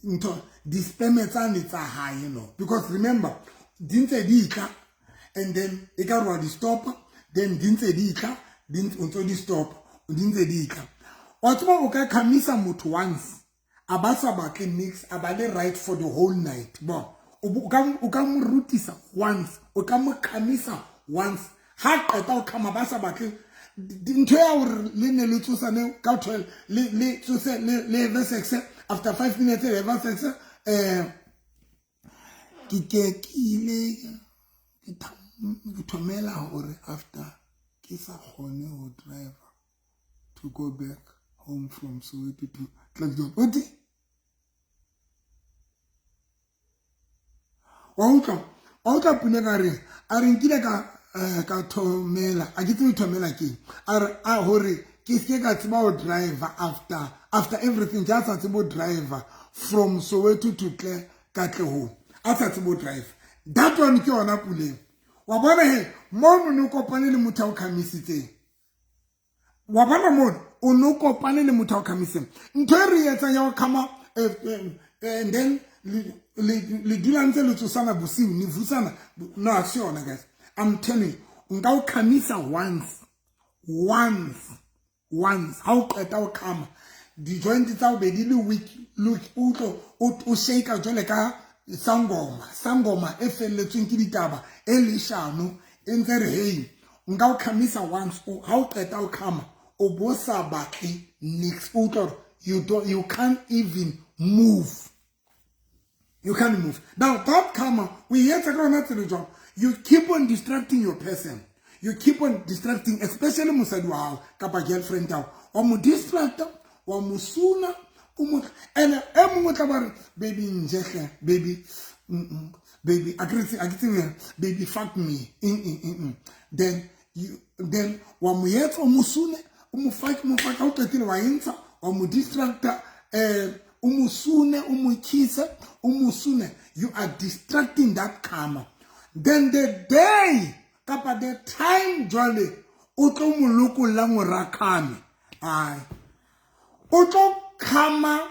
ntho, di-sperm tsane tsa hae, no. Because remember, di ntse di tla, and then e ka re wa di stoppa, then di ntse di tla, di ntse, o ntso di stoppa, di ntse di tla. Wa tseba o ka khamisa motho once, a ba sa batle mix, a ba le right for the whole night. Bo, o ka, o ka mo rutisa once, o ka mo khamisa once. Ha qeta ho khama ba sa batle, ntho ya hore le ne le tsosane ka 12, le, le tsose, le, le have sex, after 5 minutes le have sex, ke ke ke ile, ke ke thomela hore after ke sa kgone ho drive to go back home from Soweto to Klerksdorp. Oti? Wa utlwa? Wa utlwa Pule ka reng? A re nkile ka thomela, a ke tsebe thomela keng? A re, a hore ke se ka tseba ho drive after everything, ke a sa tsebe ho drive from Soweto to Katlehong. A sa tsebe ho drive. That one ke yona Puleng. Wa bona he, mono no kopane le motho a o khamisitseng. Wa bona mono, o no kopane le motho a o khamisitseng. Ntho e re etsang ya ho khama, and then le dula ntse le tsosana bosiu, ne vusana. No, ha se yona, guys. I'm telling you, nka o khamisa once, once, once. Ha o qeta ho khama, di-joint tsa ho be di le weak, look, o tlo, o shake jwale ka sangoma, sangoma e felletsweng ke ditaba, e leshano, e ntse re, hey, nka o khamisa once, ha o qeta ho khama, o bo sa batle niks, o utlwa hore you don't, you can't even move. You can't move. Now, that karma, we hear tsela jwang? You keep on distracting your person. You keep on distracting, especially mosadi wa hao kapa girlfriend ya hao. Wa mo distracta, wa mo suna, o mo, and e mongwe o tla ba re, baby, nje hle, baby, baby, a ke re tse, a ke tsebe, baby, fuck me. Then you, then wa mo etsa, o mo sune, o O mo fake, mo fake, ha o qetile wa e ntsha, wa mo distracta, o mo sune, o mo kisse, o mo sune. You are distracting that karma. Then the day kapa the time jwale o tlo mo lokollang hore a khame, ai o tlo khama.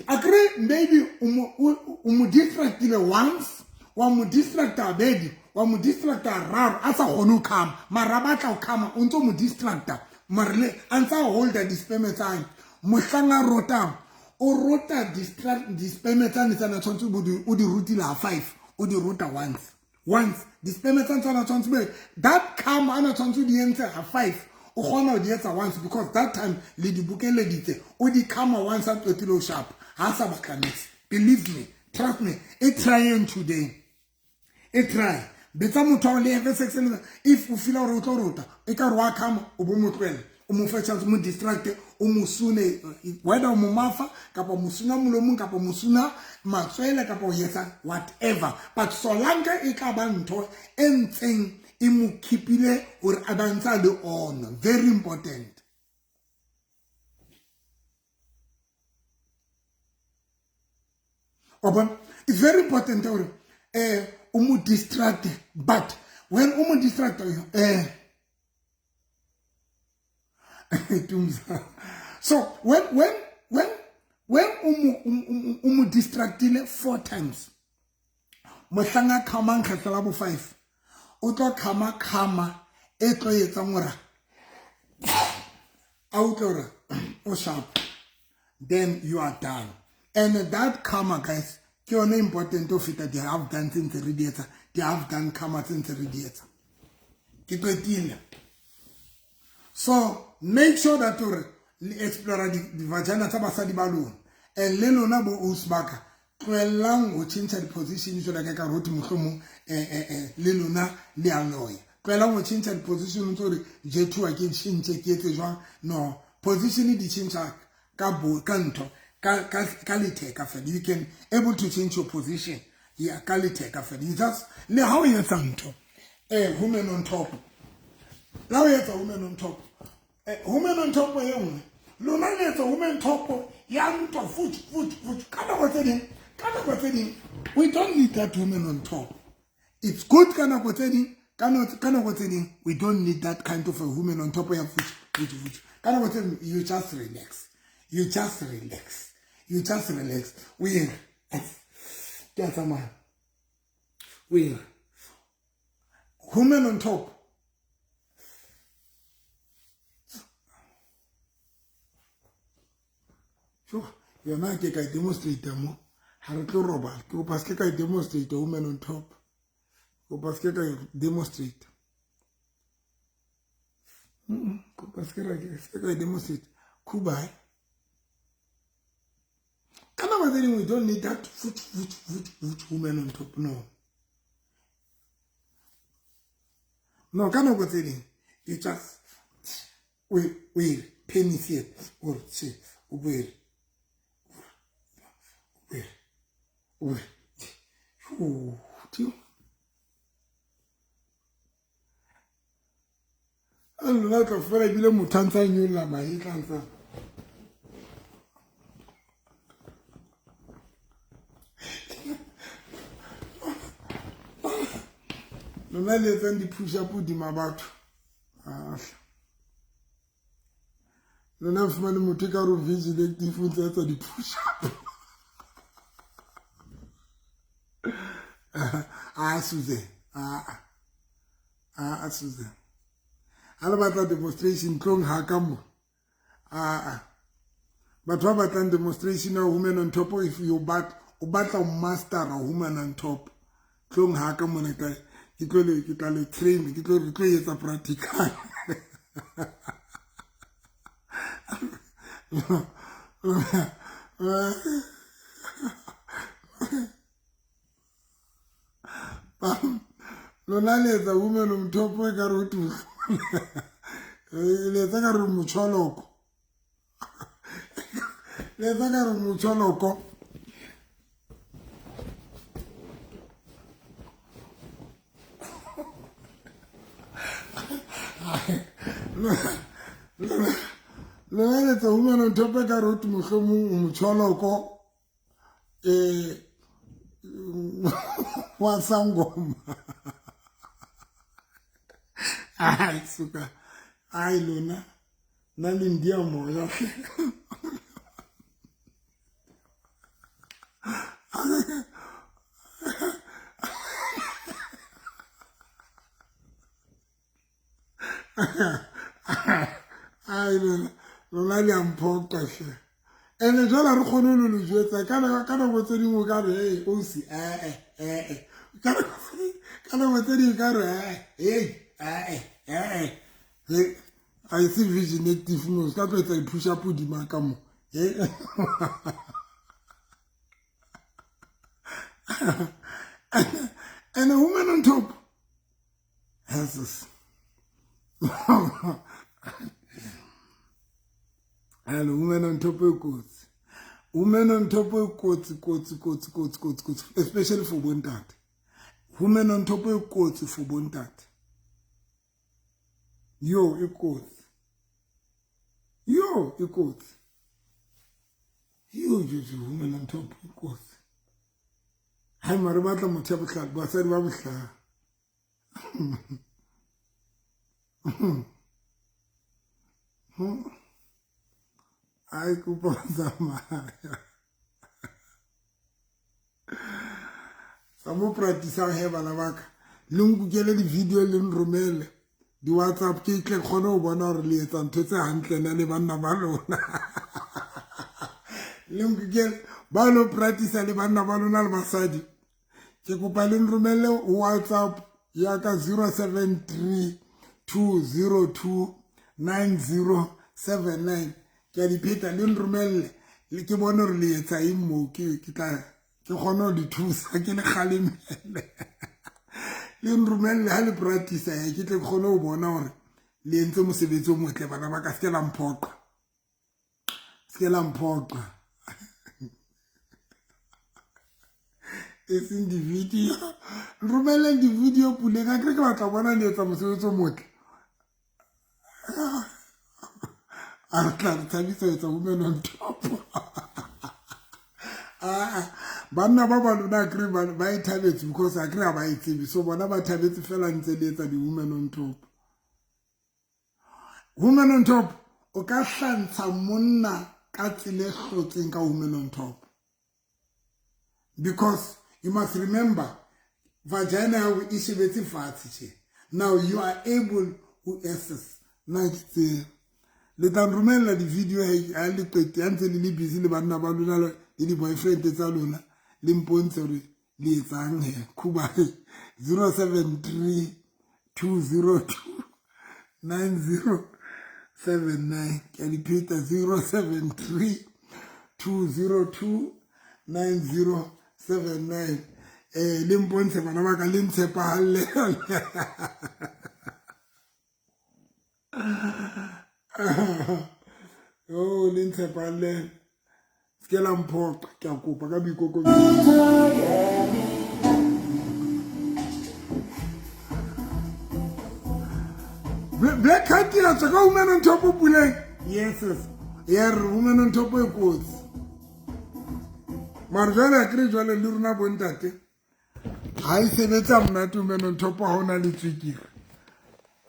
Akere maybe o mo distractile once, wa mo distracta bedi, wa mo distracta raro, a sa kgone ho khama, mara batla ho khama, o ntso mo distracta, mara le a ntsa holda di-sperm tsa hae. Mohlang a rotang, o rota di-sperm tsane tsane a tshwanetse o di rutile ha 5, o di rota once. Once di-sperm tsane tsane a tshwanetse be that karma a na tshwanetse o di entse ha 5, o kgona ho di etsa once, because that time le di bokeleditse, o di karma once a qetile ho sharp, ha sa batla niks. Believe me, trust me, e trying today, e try. Betsa motho wa le have sex le, if o feel hore o tlo rota, e ka re wa khama, o bo mo tlohela, o mo fe chance, o mo distract, o mo sune, whether o mo mafa kapa o mo suna molomong kapa o mo suna matswele kapa o etsa whatever, but solanka e tla ba ntho e ntseng e mo keepile hore a ba ntsa le on. Very important. Wa bona? It's very important hore o mo distract, but when o mo distract, Tumza. So when o mo distractile 4 times, mohlang a khamang kgetlo la bo 5, o tlo khama khama e tlo etsang hore a utlwe hore o sharp, then you are done. And that karma, guys, ke yona important ho feta di have done tse ntse re di etsa, di have done karma tse ntse re di etsa. Ke qetile. So make sure that hore le explore di vagina tsa basadi ba lona, and le lona bo ausbaka, tlohellang ho tjhentjha di-position jwalo ka ekare ho thwe mohlomong, le lona le a loya. Tlohellang ho tjhentjha di-position tse hore jethuwa ke tjhentjhe ke etse jwang. No, position di tjhentjha ka bo, ka ntho, ka, ka, ka letheka fela. You can able to change your position, yeah, ka letheka fela. You just le ha o etsa ntho, woman on top, la o etsa woman on top, woman on top e nngwe, lona le etsa woman top ya ntwa, foot, foot, foot. Ka nako tse ding, ka nako tse ding, we don't need that woman on top. It's good ka nako tse ding, ka nako tse ding, we don't need that kind of a woman on top ya foot, foot, foot. Ka nako tse ding, you just relax. You just relax. You just relax. We ke a tsamaya. We woman on top. Sure, yona ke ka demonstrate mo. Ha re tlo robala. Ke kopa se ka demonstrate woman on top. Kopa se ka demonstrate. Kopa se ka se ka demonstrate. Kubai. Ka nako tse dingwe we don't need that foot, foot, foot, foot woman on top. No. No, ka nako tse ding, you just we penis here or che o boele. O boele. O A lona tla fela ebile motho a ntse a nyolla mahetla a ntse a lona le etsang di-push-up hodima batho. Ahla. Lona fumane motho ka hore vigil active o ntse a etsa di-push-up. Ah, Susan. Ah, ah, Susan. Ha le batla demonstration tlong ha ka mo. Ah, ah. Batho ba batlang demonstration ya woman on top, if you bat, o batla ho master a woman on top. Tlong ha ka mona ka ke tlo le, ke tla le train, ke tlo, re tlo etsa practical. Lona le etsa woman on top e ka re o tu. Le etsa ka re motjholoko. Le etsa ka re motjholoko. Lona le tsa woman on top ka re o mohlomong o motšholoko wa sangoma. Ai suka, ai lona nna le ndia moya. Ai lona le a mphoqa hle. Ene jwale ha re kgone ho le jwetsa ka nako tse dingwe ka re hey osi ee ka nako tse dingwe ka re hey ee ee ga e se vision active mo ka tlo etsa di-push up hodima ka mo. And a woman on top has this. And woman on top e kotsi. Woman on top e kotsi kotsi kotsi kotsi kotsi kotsi, especially for bontate. Woman on top e kotsi for bontate. Yo e kotsi. Yo e kotsi. Yo yo woman on top e kotsi. Hai mare batla motho ya bohlale, basadi ba bohlale. Ai kopa tsamaya. Sa mo practice-ang he bana ba ka. Le nkukele di-video le nromele di-WhatsApp ke tle kgone ho bona hore le etsa ntho tse hantle na le banna ba lona. Le nkukele ba lo practice le banna ba lona le basadi. Ke kopa le nromelle WhatsApp ya ka 073 202 9079. Ke a di pheta le nromelle le ke bone hore le etsa eng moo, ke tla ke kgone ho le thusa ke le kgalemele. Le nromelle ha le practice ya ke tle ke kgone ho bona hore le entse mosebetsi o motle bana ba ka, se ke la mphoqa. Se ke la mphoqa. E seng di-video. Nromelleng di-video puleng, akere ke batla bona le etsa mosebetsi o motle. A re tla re thabisa ho etsa woman on top. Banna ba ba lona akere ba e thabetse because akere ha ba e tsebe. So bona ba thabetse fela ntse le etsa di-woman on top. Woman on top o ka hlantsha monna ka tsela e hlotseng ka woman on top. Because you must remember vagina ya hao e shebetse fatshe tje. Now you are able to access. Nna ke tsebe. Le tla nromella di-video ha le qete ha ntse le le busy le banna ba lona le di-boyfriend tsa lona, le mpontshe hore le etsang he. Khuba 073 202 9079. Ke a di pheta 073 202 9079. Le mpontshe bana ba ka, le ntshepahalle. Oh, le ntshepahalle. Se ke la mphoqa, ke a kopa ka boikokobetso. Black Cat ya tswa ka woman on top puleng. Yes, yes. Ya re woman on top e kotsi. Mara jwale akere jwale le rona bontate ha e sebetsa monate woman on top ha hona le tswekere.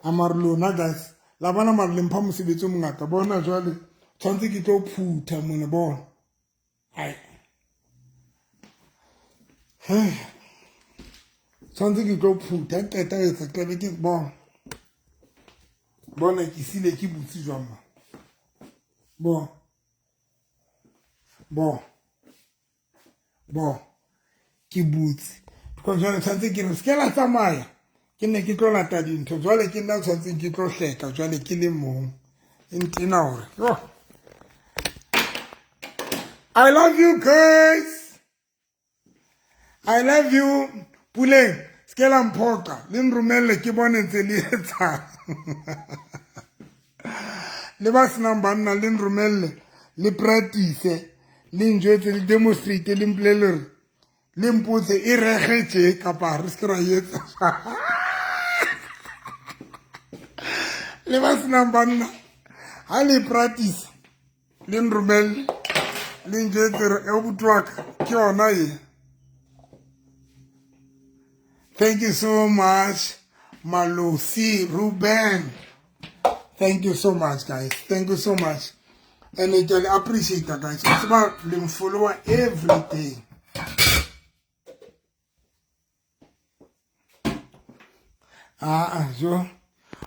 A mare lona guys, la bona mare le mpha mosebetsi o mongata. Bona jwale tshwantse ke tlo phutha mona bona. Ai. Tshwantse ke tlo phutha qeta etsa tlabe ke bona. Bona ke sile ke butse jwang ma. Bo. Bo. Bo. Ke butse. Because jwale tshwantse ke re se ke la tsamaya. Ke ne ke tlo lata dintho. Jwale ke nna tshwantseng ke tlo hleka jwale ke le mong. E ntena hore. Oh. I love you guys. I love you. Puleng, se ke la mphoqa. Le nromelle ke bone ntse le etsang. Le ba senang banna le nromelle, le practice, le njwetse, le demonstrate, le mpolelle hore le mpotse e rege tje kapa re se ke ra etsa. Le ba senang banna, Ha le practice le nromelle le njwetse re e abuti wa ka ke yona e. Thank you so much, Malosi Ruben. Thank you so much, guys. Thank you so much. And I can appreciate that, guys. It's about them follower every day. Ah, ah, jo.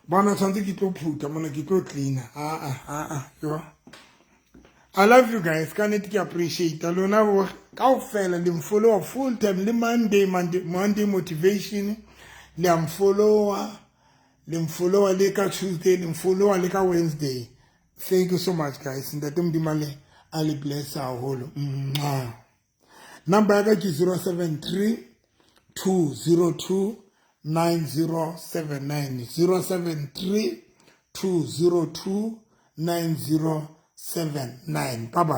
Bona tshwanetse ke tlo phutha mona ke tlo cleaner. Ah, ah, ah, ah, jo. I love you guys. Ka nnete ke appreciate lona bo kaofela le mfollowa full time le Monday Monday Monday motivation le a mfollowa le mfollowa le ka Tuesday le mfollowa le ka Wednesday. Thank you so much guys. Ntate Modimo le a le bless haholo. Mwah. Number ya ka ke 073 202 9079 073 202 9079. Bye bye.